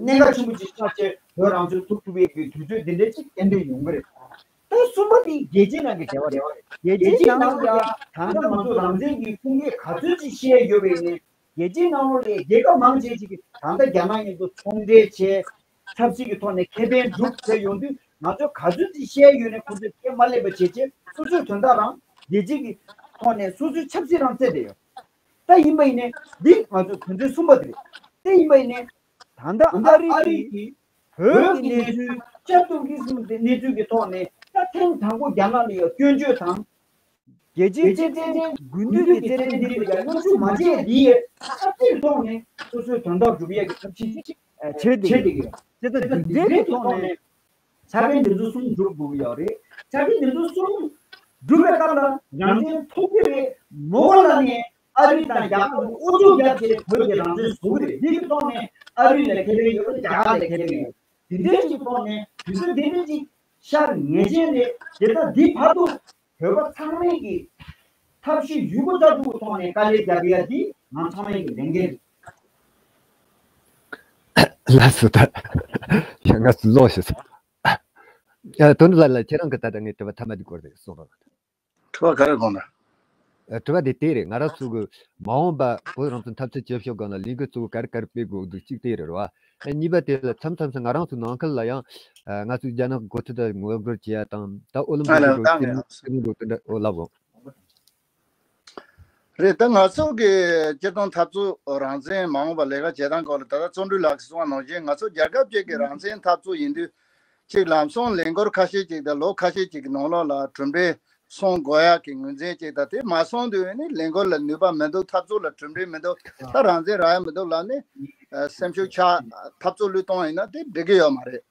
གནད་འགག་ཆེན་པོ་ཅིག་ཆགས་བྱས། བོད་རང་བཙན་ཐོབ་ཐུབ་པའི་གི་དུས་ཚོད་འདི་འདྲ་ཅིག་ཏན་ཏན་ཡོང་གི་རེད། ད་གསུམ་པ་དེ་རྒྱལ་སྤྱིའི་ནང་གི་འབྲེལ་བ་རེད། རྒྱལ་སྤྱིའི་ནང་ལ་ཡང་ད་ལྟ་ང་ཚོ་རང་བཙན་གྱི་ཁུངས་སྐྱེལ་ག་ཚོད་ཅིག་བཤད་ཡོད་པ་ཡིན་ནའི། རྒྱལ་སྤྱིའི་ནང་ལོགས་ལ་རྒྱལ་ཁབ་མང་ཆེ་ཅིག་གིས་ད་ལྟ་རྒྱ་ནག་མཉམ་དུ་ཚོང་འབྲེལ་བྱས། ཆབ་སྲིད་ཀྱི་ཐོག་ནས་ཁེ་ཕན་སྒྲུབ་བྱས་ཡོང་དུས། ང་ཚོས་ག་ཚོད་ཅིག་བཤད་ཡོད་ནའི་ཁོ་ཚོས་ཁས་མ་ལེན་པ་བྱས་བྱས། སོ་སོའི་དོན་དག་རང་རྒྱལ་སྤྱི་གི་ཐོག་ནས་སོ་སོའི་ཆབ་སྲིད་རང་རྩོད་བསྡད་ཡོད། ད་ཡིན་པ་ཡིན་ནའི་འདི་ང་ཚོའི་དོན་ཚན་གསུམ་པ་དེ་རེད། དེ་ཡིན་པ་ཡིན་ནའི་ད་ལྟ་ཨ་རི་གིས་བོད་ཀྱི་གནས་ཚུལ་བཅའ་བཏུབ་ཀྱི་གསུངས་ཏེ། གནས་ཚུལ་གྱི་ཐོག་ནས་ད་ཐེངས་དང་པོ་རྒྱ་ནག་ལ་ཡང་སྐྱོན་བརྗོད་དང་། རྒྱལ་སྤྱིའི་རྩེད་འགྲན་དགུན་དུས་ཀྱི་རྩེད་འགྲན་འདི་ལ་ཡང་སྐྱོན་བརྗོད་མ་བྱས། འདི་ཡི་ཆབ་སྲིད་ཐོག་ནས་སོ་སོའི་དོན་དག་སྒྲུབ་ཡས་ཀྱི་ཐབས་ཤེས་ཤིག་བྱེད་བསྡད་ཡོད། དེ་ལྟར་འདི་འདྲའི་གི་ཐོག་ནས་ཆ་རྐྱེན་འདི་ཚོ་གསུམ་སྒྲུབ་དགོས་ཀྱི་ཡོད་རེད། ཆ་རྐྱེན་འདི་ཚོ་གསུམ་སྒྲུབ་པའི་སྐབས་ལ་རང་བཙན་ཐོབ་ཀྱི་རེད། མ་འོངས་པ་ལ་ནས་ཨ་རི་དང་རྒྱ་གར་ཨུ་ཚུགས་རྒྱབ་བྱས་བོད་ཀྱི་རང་བཙན་བཟོ་གི་རེད། འདི་གི་ཐོག་ནས་ཨ་རི་ལ་ཁེ་ཕན་ཡོད་རེད། རྒྱ་གར་ལ་ཁེ་ཕན་ཡོད། འདི་འདྲའི་གི་ཐོག་ནས་དུས་ཚོད་འདི་འདྲའི་ཅིག་ཤར་ངེས་ཅན་རེད། དེ་ལྟར་འདི་བར་དུ་བོད་པ་ཚང་མས་ཀྱི་ཐབས་ཤེས་ཡོད་རྒུ་རྩལ་སྤྲུགས་ཀྱི་ཐོག་ནས་དཀའ་ལས་རྒྱབ་ཡ་འདི་ང་ཚང་མའི་གི་ལས་འགན་རེད། ལགས་སོ། ད་ཡང་ང་ཚོ་ལོག་ཤེས་སོང་། ཡ། དོན་ལ་ལ་ཁྱེད་རང་གི་ད་ལྟ་ངས་དྲི་བ་མཐའ་མ་འདི་སྐོར་དེ་གསུངས་རོགས། དྲི་བ་ག་རེ་དགོངས་ན། ཨ། དྲི་བ་དེ་དེ་རེད། ང་རང་ཚོ་གི་མ་འོངས་པ་བོད་རང་བཙན་འཐབ་རྩོད་བྱེད་ཕྱོགས་སྒང་ལ་ལས་འགུལ་གཙོ་བོ་ག་རེ་ག་རེ་སྤེལ་དགོས་འདུག་གཅིག་དེ་རེད་བ། ཨ། གཉིས་པ་དེ་ལ་མཚམས་མཚམས་སུ་ང་རང་ཚོ་ནང་ཁུལ་ལ་ཡང་། ཨ། ང་ཚོས་རྒྱ་ནག་གི་འགོ་ཁྲིད་དང་ངོ་རྒོལ་བྱེད་ཡ་དང་། ད་ཨོ་ལིམ་པིག་གི་འགྲོ་སྐྱིད་མོ་སྐྱིད་མོ་འགྲོ་དེ་འདྲ། ཨོ། ལབ་དགོངས། རེད། ད་ང་ཚོ་གི་སྤྱིར་བཏང་འཐབ་རྩོད་རང་བཙན་མ་འོངས་པ་ལས་ཀ་བྱེད་སྟངས་སྐོར་ལ། ད་ལྟ་བརྩོན་འགྲུས་ལགས་ཀྱིས་གསུངས་པ་ནང་བཞིན། ང་ཚོ་རྒྱལ་ཁབ་ཅིག་གི་རང་བཙན་འཐབ་རྩོད་ཡིན་དུས། གཅིག་ལམ་སང་ལས་འགུལ་ཁ་ཤས་ཅིག་དང་ལོ་ཁ་ཤས་ཅིག་གི་ནང་ལོགས་ལ་གྲུབ་འབྲས་སོང་དགོས་ཡག་གི་ངོས་འཛིན་ཅིག་དང་། དེ་མ་སོང་དུས་ནི་ལས་འགུལ་ལ་ནུས་པ་མི་འདུག་འཐབ་རྩོད་ལ་གྲུབ་འབྲས་མི་འདུག་ད་རང་བཙན་རག་ཡ་མི་འདུག་ལབ་ནས། ཨ། སེམས་ཤུགས་ཆག་འཐབ་རྩོད་བློས་གཏོང་ཡིན་ན་དེ་འགྲིག་གི་ཡོད་མ་རེད།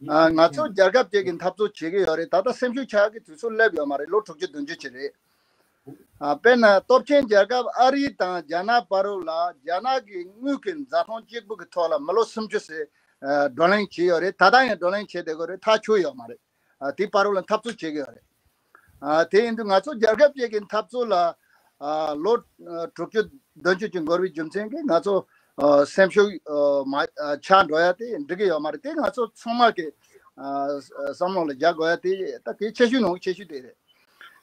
ཨ། ང་ཚོ་རྒྱལ་ཁབ་ཅིག་གི་འཐབ་རྩོད་བྱེད་ཀྱི་ཡོད་རེད། ད་ལྟ་སེམས་ཤུགས་ཆག་གི་དུས་ཚོད་སླེབས་ཡོད་མ་རེད། ལོ་དྲུག་ཅུ་བདུན་ཅུ་ཅིག་རེད། ཨ། དཔེར་ན་སྟོབས་ཆེན་རྒྱལ་ཁབ་ཨ་རི་དང་རྒྱ་ནག་བར་དུ་ལ་རྒྱ་ནག་གི་དངུལ་གྱི་འཛའ་ཐང་གཅིག་པུ་གི་ཐོག་ལ་མི་ལོ་སུམ་ཅུ་ཟེར། ཨ། བགྲོ་གླེང་བྱས་ཡོད་རེད། ད་ལྟ་ཡང་བགྲོ་གླེང་བྱས་བསྡད་ཀྱི་ཡོད་རེད། ཐག་ཆོད་ཡོད་མ་རེད། ཨ། དེའི་བར་དུ་ལ་འཐབ་རྩོད་བྱེད་ཀྱི་ཡོད་རེད། ཨ། དེ་ཡིན་དུས་ང་ཚོ་རྒྱལ་ཁབ་ཅིག་གི་འཐབ་རྩོད་ལ། ཨ། ལོ། ཨ། དྲུག་ཅུ་བདུན་ཅུ་ཅིག་འགོར་བའི་རྒྱུ་མཚན་གྱིས་ང་ཚོ། ཨ། སེམས་ཤུགས། ཨ། མ། ཨ། ཆག་འགྲོ་ཡ་དེ་འགྲིག་གི་ཡོད་མ་རེད། དེ་ང་ཚོ་ཚང་མ་གི། ཨ། བསམ་བློ་ལ་རྒྱག་དགོས་ཡ་དེ་ད་གལ་ཆེ་ཤོས་ནང་གི་ཆེ་ཤོས་དེ་རེད།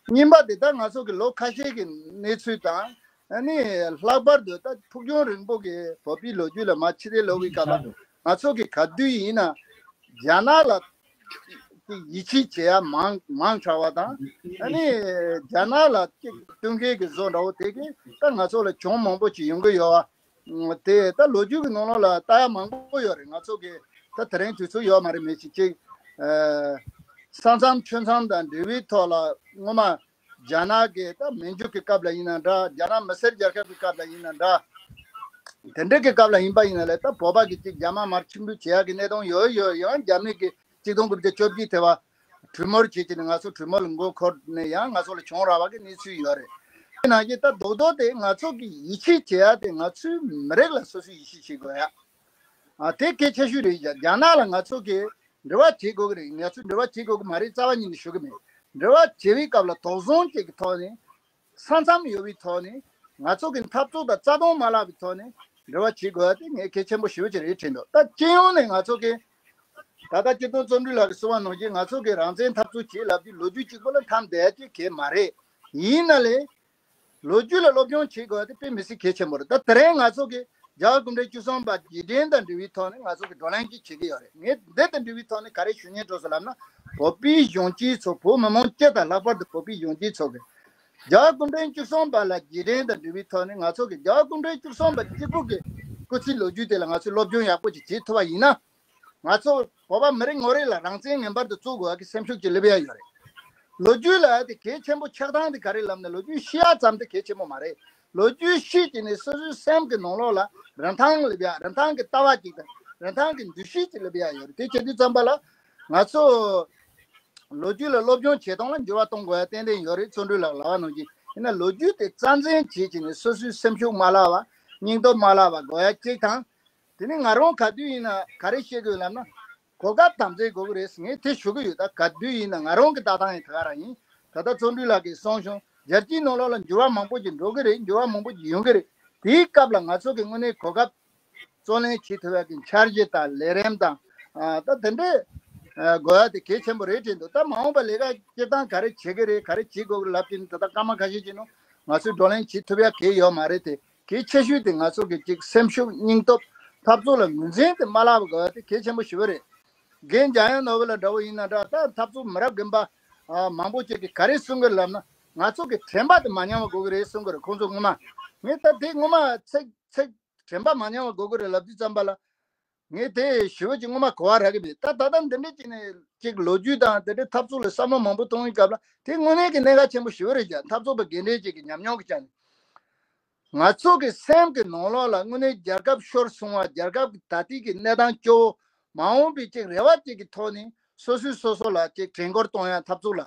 གཉིས་པ་དེ་ད་ང་ཚོ་གི་ལོ་ཁ་ཤས་ཀྱི་གནས་ཚུལ་དང་། ཨ་ནི་ལྷག་པར་དུ་ད་ཕུགས་རྒྱང་རིང་པོ་གི་བོད་པའི་ལོ་རྒྱུས་ལ་མར་ཕྱིར་ལྟ་ལབ་པའི་སྐབས་ལ། ང་ཚོ་གི་ག་དུས་ཡིན་ན་རྒྱ་ནག་ལ་ཡིད་ཆེས་བྱེད་ཡ་མང་མང་དྲགས་པ་དང་། ཨ་ནི་རྒྱ་ནག་ལ་གཏུག་མཁན་གྱི་བཟོ་འདྲ་བོ་དེ་གིས་ད་ང་ཚོ་ལ་གྱོང་མང་པོ་ཅིག་ཡོང་གི་ཡོད་པ། དེ་ད་ལོ་རྒྱུས་ཀྱི་ནང་ལོགས་ལ་ལྟ་ཡ་མང་པོ་ཡོད་རེད། ང་ཚོ་གི་ད་དེ་རིང་དུས་ཚོད་ཡོད་མ་རེད། མི་ཞིག་ཅིག་ཨ། ས་མཚམས་ཆུ་མཚམས་དང་འབྲེལ་བའི་ཐོག་ལ་སྔོན་མ་རྒྱ་ནག་གི་ད་མན་ཇུ་གི་སྐབས་ལ་ཡིན་ན་འདྲ། རྒྱ་ནག་མི་སེར་རྒྱལ་ཁབ་ཀྱི་སྐབས་ལ་ཡིན་ན་འདྲ། དེ་འདྲ་གི་སྐབས་ལ་ཡིན་པ་ཡིན་ན་ལས། ད་བོད་པ་གི་ཅིག་རྒྱ་དམར་མར་ཕྱིར་འབུད་བྱེད་ཡག་གི་གནད་དོན་ཡོད་ཡོད། ཡང་རྒྱ་མི་གི་གཅིག་སྟོང་དགུ་བརྒྱ་བཅོ་བརྒྱད་དེ་བ་གྲོས་མོལ་བྱེད་ཀྱི་ནས་ང་ཚོ་གྲོས་མོལ་ལ་མགོ་འཁོར་ནས་ཡང་ང་ཚོ་ལ་གྱོང་རག་པ་གི་གནས་ཚུལ་ཡོད་རེད། དེ་ནང་བཞིན་ད་རྡོག་རྡོག་དེ་ང་ཚོ་གི་ཡིད་ཆེས་བྱེད་ཡ་དེ་ང་ཚོའི་མི་རིགས་ལ་སོ་སོས་ཡིད་ཆེས་བྱེད་དགོས་ཡ། ཨ། དེ་གལ་ཆེ་ཤོས་རེད། རྒྱ་རྒྱ་ནག་ལ་ང་ཚོ་གི་འབྲེལ་བ་བྱེད་དགོས་ཀྱི་རེད། ང་ཚོས་འབྲེལ་བ་བྱེད་དགོས་ཀྱི་མ་རེད་རྩ་བ་ཉིད་ནས་ཞུ་གི་མེད། འབྲེལ་བ་བྱེད་པའི་སྐབས་ལ་དོགས་ཟོན་བྱེད་ཀྱི་ཐོག་ནས། ས་མཚམས་ཡོད་པའི་ཐོག་ནས་ང་ཚོ་གི་འཐབ་རྩོད་དང་རྩ་དོན་མ་བརླག་པའི་ཐོག་ནས་འབྲེལ་བ་བྱེད་དགོས་པ་དེ་ངས་གལ་ཆེན་པོ་ཞེ་པོ་ཅིག་རེད་དྲན་འདུག་ད་སྤྱི་ཡོངས་ནས་ང་ཚོ་གི་ ད་ལྟ་སྤྱིར་བཏང་བརྩོན་འགྲུས་ལགས་ཀྱིས་གསུངས་པ་ནང་བཞིན་ང་ཚོ་གི་རང་བཙན་འཐབ་རྩོད་བྱེད་ལབ་དུས་ལོ་རྒྱུས་གཅིག་པོ་ལ་འཐམ་བསྡད་ཡ་ཅིག་གལ་མ་རེད། ཡིན་ན་ལས། ལོ་རྒྱུས་ལ་སློབ་སྦྱོང་བྱེད་དགོས་པ་དེ་དཔེ་མི་སྲིད་གལ་ཆེན་པོ་རེད། ད་དེ་རིང་ང་ཚོ་གི་རྒྱལ་བ་སྐུ་ཕྲེང་བཅུ་གསུམ་པ་རྗེས་དྲན་དང་འབྲེལ་བའི་ཐོག་ནས་ང་ཚོ་གི་བགྲོ་གླེང་ཅིག་བྱེད་ཀྱི་ཡོད་རེད། ངས་འདི་དང་འབྲེལ་བའི་ཐོག་ནས་ག་རེ་ཞུ་སྙིང་འདོད་སོང་ལབ་ན། བོད་པའི་གཞོན་སྐྱེས་ཚོ། བོད་མི་མང་སྤྱི་དང་ལྷག་པར་དུ་བོད་པའི་གཞོན་སྐྱེས་ཚོ་གི་རྒྱལ་བ་སྐུ་ཕྲེང་བཅུ་གསུམ་པ་ལ་རྗེས་དྲན་དང་འབྲེལ་བའི་ཐོག་ནས་ང་ཚོ་གི་རྒྱལ་བ་སྐུ་ཕྲེང་བཅུ་གསུམ་པ་གཅིག་པུ་གི་སྐུ་ཚེའི་ལོ་རྒྱུས་དེ་ལ་ང་ཚོས་སློབ་སྦྱོང་ཡག་པོ་ཅིག་བྱེད་ཐུབ་པ་ཡིན་ན། ང་ཚོ་བོད་པ་མི་རེ་ངོ་རེ་ལ་རང་བཙན་ངེས་པར་དུ་རྩོད་དགོས་པ་གི་སེམས་ཤུགས་ཅིག་སླེབས་ཡ་ཡོད་རེད། ལོ་རྒྱུས་ལ་དེ་གལ་ཆེན་པོ་ཆགས་སྟངས་དེ་ག་རེ་ལབ་ན། ལོ་རྒྱུས་ཤེས་ཡ་ཙམ་དེ་གལ་ཆེན་པོ་མ་རེད། ལོ་རྒྱུས་ཤེས་ཀྱི་ནས་སོ་སོའི་སེམས་ཀྱི་ནང་ལོགས་ལ་རིན་ཐང་སླེབས་ཡ། རིན་ཐང་གི་ལྟ་བ་ཅིག་དང་རིན་ཐང་གི་འདུ་ཤེས་ཅིག་སླེབས་ཡ་ཡོད་རེད། དེ་བྱེད་དུས་ཙམ་པ་ལ་ང་ཚོ་ལོ་རྒྱུས་ལ་སློབ་སྦྱོང་བྱེད་སྟངས་ལ་འགྱུར་བ་གཏོང་དགོས་ཡ་ཏན་ཏན་ཡོད་རེད། བརྩོན་འགྲུས་ལགས་ལབ་པ་ནང་བཞིན་ཡིན་ན། ལོ་རྒྱུས་དེ་རྩ་འཛིན་བྱེད་ཀྱི་ནས་སོ་སོའི་སེམས་ཤུགས་མ་བརླག་པ། སྙིང་སྟོབས་མ་བརླག་པ་དགོས་ཡ་གཅིག་དང་། དེ་ནས་ང་རང་ག་དུས་ཡིན་ན་ག་རེ་བཤད་དགོས་ལབ་ན། གོ་སྐབས་དམ་འཛིན་དགོས་ཀྱི་རེད་ཟེར་ངས་དེ་ཞུ་གི་ཡོད། ད་ག་དུས་ཡིན་ན་ང་རང་གི་ལྟ་སྟངས་ཡང་དེ་ག་རང་ཡིན། ད་ལྟ་བརྩོན་འགྲུས་ལགས་ཀྱིས་གསུངས་བྱུང་། རྒྱལ་སྤྱིའི་ནང་ལོགས་ལ་འགྱུར་བ་མང་པོ་ཞིག་འགྲོ་གི་རེད། འགྱུར་བ་མང་པོ་ཞིག་ཡོང་གི་རེད། དེའི་སྐབས་ལ་ང་ཚོ་གི་དངོས་གནས་གོ་སྐབས་བརྩོན་ལེན་བྱེད་ཐུབ་ཡག་གི་འཆར་གཞི་དང་ལས་རིམ་དང་། ཨ། ད་དེ་འདྲའི་ཨ་དགོས་ཡ་དེ་གལ་ཆེན་པོ་རེད་དྲན་འདུག་ད་མ་འོངས་པ་ལས་ཀ་སྤྱིར་བཏང་ག་རེ་བྱེད་ཀྱི་རེད། ག་རེ་བྱེད་དགོས་ལབ་དུས་ད་ལྟ་སྐར་མ་ཁ་ཤས་ཅིག་ནང་ང་ཚོས་བགྲོ་གླེང་བྱེད་ཐུབ་ཡ་གལ་ཡོད་མ་རེད་དེ། གལ་ཆེ་ཤོས་དེ་ང་ཚོ་གི་ཅིག་སེམས་ཤུགས་སྙིང་སྟོབས་འཐབ་རྩོད་ལ་ངོས་འཛིན་དེ་མ་བརླག་པ་དགོས་ཡ་དེ་གལ་ཆེན་པོ་ཞེ་པོ་རེད། རྒན་འཇམ་དབྱངས་ནོར་བུ་ལགས་འདྲ་བོ་ཡིན་ན་འདྲ། ད་འཐབ་རྩོད་མི་རབས་རྒན་པ་ཨ་མང་པོ་ཅིག་གིས་ག་རེ་གསུང་གི་ལབ་ན། ང་ཚོ་གི་དྲན་པ་དེ་མ་ཉམས་པ་དགོས་ཀྱི་རེད་གསུང་གི་རེད། ཁོང་ཚོ་སྔོན་མ། ངས་ད་དེ་སྔོན་མ་ཚིག་ཚིག་དྲན་པ་མ་ཉམས་པ་དགོས་ཀྱི་རེད་ལབ་དུས་ཙམ་པ་ལ། ངས་དེ་ཞེ་པོ་ཅིག་སྔོན་མ་གོ་བ་རག་གི་མེད། ད་ད་ལྟ་འདི་འདྲའི་ཅིག་ནས་ཅིག་ལོ་རྒྱུས་དང་དེ་འདྲའི་འཐབ་རྩོད་ལ་བསམ་བློ་མང་པོ་གཏོང་བའི་སྐབས་ལ་དེ་དངོས་གནས་ཀྱི་གནད་འགག་ཆེན་པོ་ཞེ་པོ་རེད་ཀྱང་། འཐབ་རྩོད་པ་རྒན་གྲས་ཅིག་གི་ཉམས་མྱོང་གི་ཆ་ནས། ང་ཚོ་གི་སེམས་ཀྱི་ནང་ལོགས་ལ་དངོས་གནས་རྒྱལ་ཁབ་ཤོར་སོང་བ། རྒྱལ་ཁབ་ཀྱི་ད་ལྟའི་གི་གནས་སྟངས་སྐྱོ་བོ། མ་འོངས་པའི་ཅིག་རེ་བ་ཅིག་གི་ཐོག་ནས་སོ་སོས་སོ་སོ་ལ་ཅིག་དྲན་སྐུལ་གཏོང་ཡ་འཐབ་རྩོད་ལ།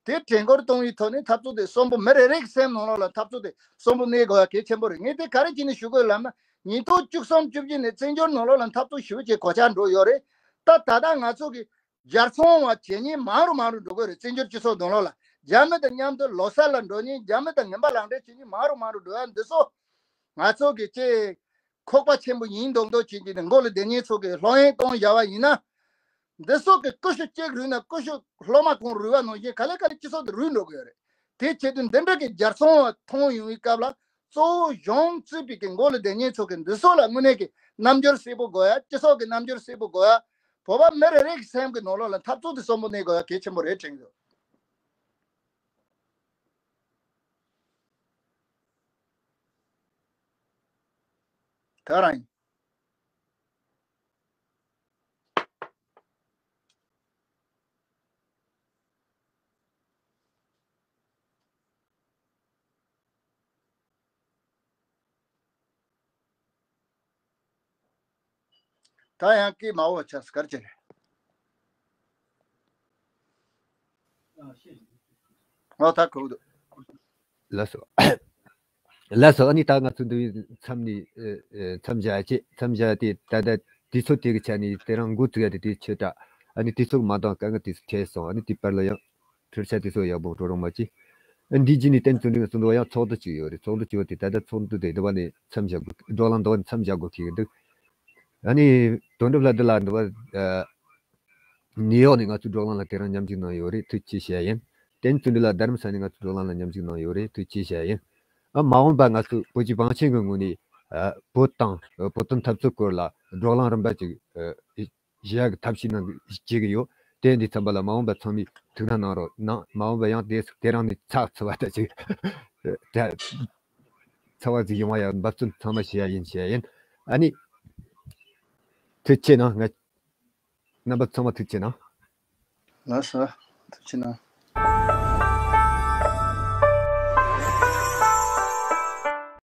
དེ་དྲན་སྐུལ་གཏོང་བའི་ཐོག་ནས་འཐབ་རྩོད་དེ་གསོན་པོ། མི་རེ་རེ་གི་སེམས་ནང་ལོགས་ལ་འཐབ་རྩོད་དེ་གསོན་པོ་གནས་དགོས་ཡ་གལ་ཆེན་པོ་རེད། ངས་དེ་ག་རེ་བྱས་ནས་ཞུ་དགོས་ལབ་ན། ཉིས་སྟོང་བཅུ་གསུམ་བཅུ་བཞི་ནས་བཙན་བྱོལ་ནང་ལོགས་ལ་འཐབ་རྩོད་ཞེ་པོ་ཅིག་གོད་ཆག་འགྲོ་ཡོད་རེད། ད་ད་ལྟ་ང་ཚོ་གི་གྱེར་ཚོང་བ་བྱེད་མཁན་མང་རུ་མང་རུ་འགྲོ་གི་རེད། བཙན་བྱོལ་སྤྱི་ཚོགས་ནང་ལོགས་ལ་རྒྱ་མི་དང་མཉམ་དུ་ལོ་གསར་ལ་འགྲོ་མཁན། རྒྱ་མི་དང་ངན་པ་ལག་འབྲེལ་བྱེད་མཁན་མང་རུ་མང་རུ་འགྲོ་ཡ་འདི་ཚོ། ང་ཚོ་གི་ཅིག་ཁོག་པ་ཆེན་པོ་ཡིན་མདོག་མདོག་བྱེད་ཀྱི་ནས་མགོ་ལ་བསྡད་མཁན་ཚོ་གི་སློབ་ཡོན་གཏོང་བཞག་པ་ཡིན་ན། འདི་ཚོ་གི་ཀུ་ཤུ་གཅིག་རུལ་ན་ཀུ་ཤུ་སློབ་མ་གང་རུལ་བ་ནང་བཞིན་ག་ལེ་ག་ལེ་སྤྱི་ཚོགས་དེ་རུལ་འགྲོ་གི་ཡོད་རེད། དེ་བྱེད་དུས་འདི་འདྲ་གི་གྱེར་ཚོང་བ་མཐོང་ཡོང་བའི་སྐབས་ལ། གཙོ་བོ་གཞུང་གཙོས་པའི་གི་མགོ་ལ་བསྡད་མཁན་ཚོ་གི་འདི་ཚོ་ལ་དངོས་གནས་ཀྱི་རྣམ་འགྱུར་གསལ་པོ་དགོས་ཡ། སྤྱི་ཚོགས་ཀྱི་རྣམ་འགྱུར་གསལ་པོ་དགོས་ཡ། བོད་པ་མི་རེ་རེ་གི་སེམས་ཀྱི་ནང་ལོགས་ལ་འཐབ་རྩོད་དེ་གསོན་པོ་གནས་དགོས་ཡ་གལ་ཆེན་པོ་རེད་དྲན་གྱི་འདུག་ད་རང་ཡིན། ད་ཡང་སྐད་མ་འོ་ཆགས་སུ་གར་ཅི་རེད། ཨོ་ད་གོ་འདུག་ལགས་སོ། ལགས་སོ། ཨ་ནི་ད་ང་ཚོ་འདི་བའི་མཚམས་ནས་ཨེ་ཨེ་མཚམས་བཞག་ཅེས། མཚམས་བཞག་དེ་ད་ལྟ་དུས་ཚོད་དེ་གི་ཆ་ནས་དེ་རིང་འགོ་བཙུགས་ཡ་དེ་དེ་ཆོད་དྲ། ཨ་ནི་དུས་ཚོད་མ་འདང་དཀའ་ངལ་དེ་ཚོ་འཕྲད་སོང་། ཨ་ནི་དེ་བར་ལ་ཡང་འཕྲོད་བྱ་དེ་ཚོ་ཡག་པོ་འགྲོ་རོགས་མ་གྱིས། ཨ་འདི་རྗེས་ནས་བསྟན་བརྩོན་འགྲུས་ཀྱི་གསུང་འདུག་པ་ཡང་ཚོགས་འདུ་བཅུག་ཡོད་རེད། ཚོགས་འདུ་བཅུག་དེ་ད་ལྟ་ཚོགས་འདུ་དེ་འདི་བ་ནས་མཚམས་བཞག་དགོས། བགྲོ་གླེང་འདི་བ་ནས་མཚམས་བཞག་དགོས་ཁེལ་གི་འདུག་ཨ་ནི་དོན་གྲུབ་ལགས་འདི་ལ་འདི་བ་ཨ། ནིའུ་ཡོག་ནས་ང་ཚོའི་བགྲོ་གླེང་ལ་དེ་རིང་མཉམ་ཞུགས་གནང་ཡོད་རེད། ཐུགས་རྗེ་ཆེ་ཞུ་ཡ་ཡིན། བསྟན་བརྩོན་འགྲུས་ལགས་རྡ་རམ་ས་ནས་ང་ཚོའི་བགྲོ་གླེང་ལ་མཉམ་ཞུགས་གནང་ཡོད་རེད། ཐུགས་རྗེ་ཆེ་ཞུ་ཡ་ཡིན། ཨ་མ་འོངས་པ་ང་ཚོ་བོད་ཀྱི་བང་ཆེན་གྱི་ངོས་ནས་ཨ་བོད་དང་ཨ་བོད་དོན་འཐབ་རྩོད་སྐོར་ལ་བགྲོ་གླེང་རིམ་པ་ཅིག་ཨ་ཞུ་ཡ་གི་ཐབས་ཤེས་གནང་བྱེད་ཀྱི་ཡོད། དེ་འདི་ཚན་པ་ལ་མ་འོངས་པ་ཚང་མས་ཐུགས་སྣང་གནང་རོགས་གནང་། མ་འོངས་པ་ཡང་དེ་དེ་རིང་ནས་ཚགས་ཚུད་པ་ད་ཅིག་ཚགས་པ་ཅིག་ཡོང་བ་ཡ་འབད་བརྩོན་ཚང་མ་ཞུ་ཡ་ཡིན་ཞུ་ཡ་ཡིན། ཨ་ནི་ཐུགས་རྗེ་གནང་། ང་རྣམ་པ་ཚང་མ་ཐུགས་རྗེ་གནང་། ལགས་སོ། ཐུགས་རྗེ་གནང་།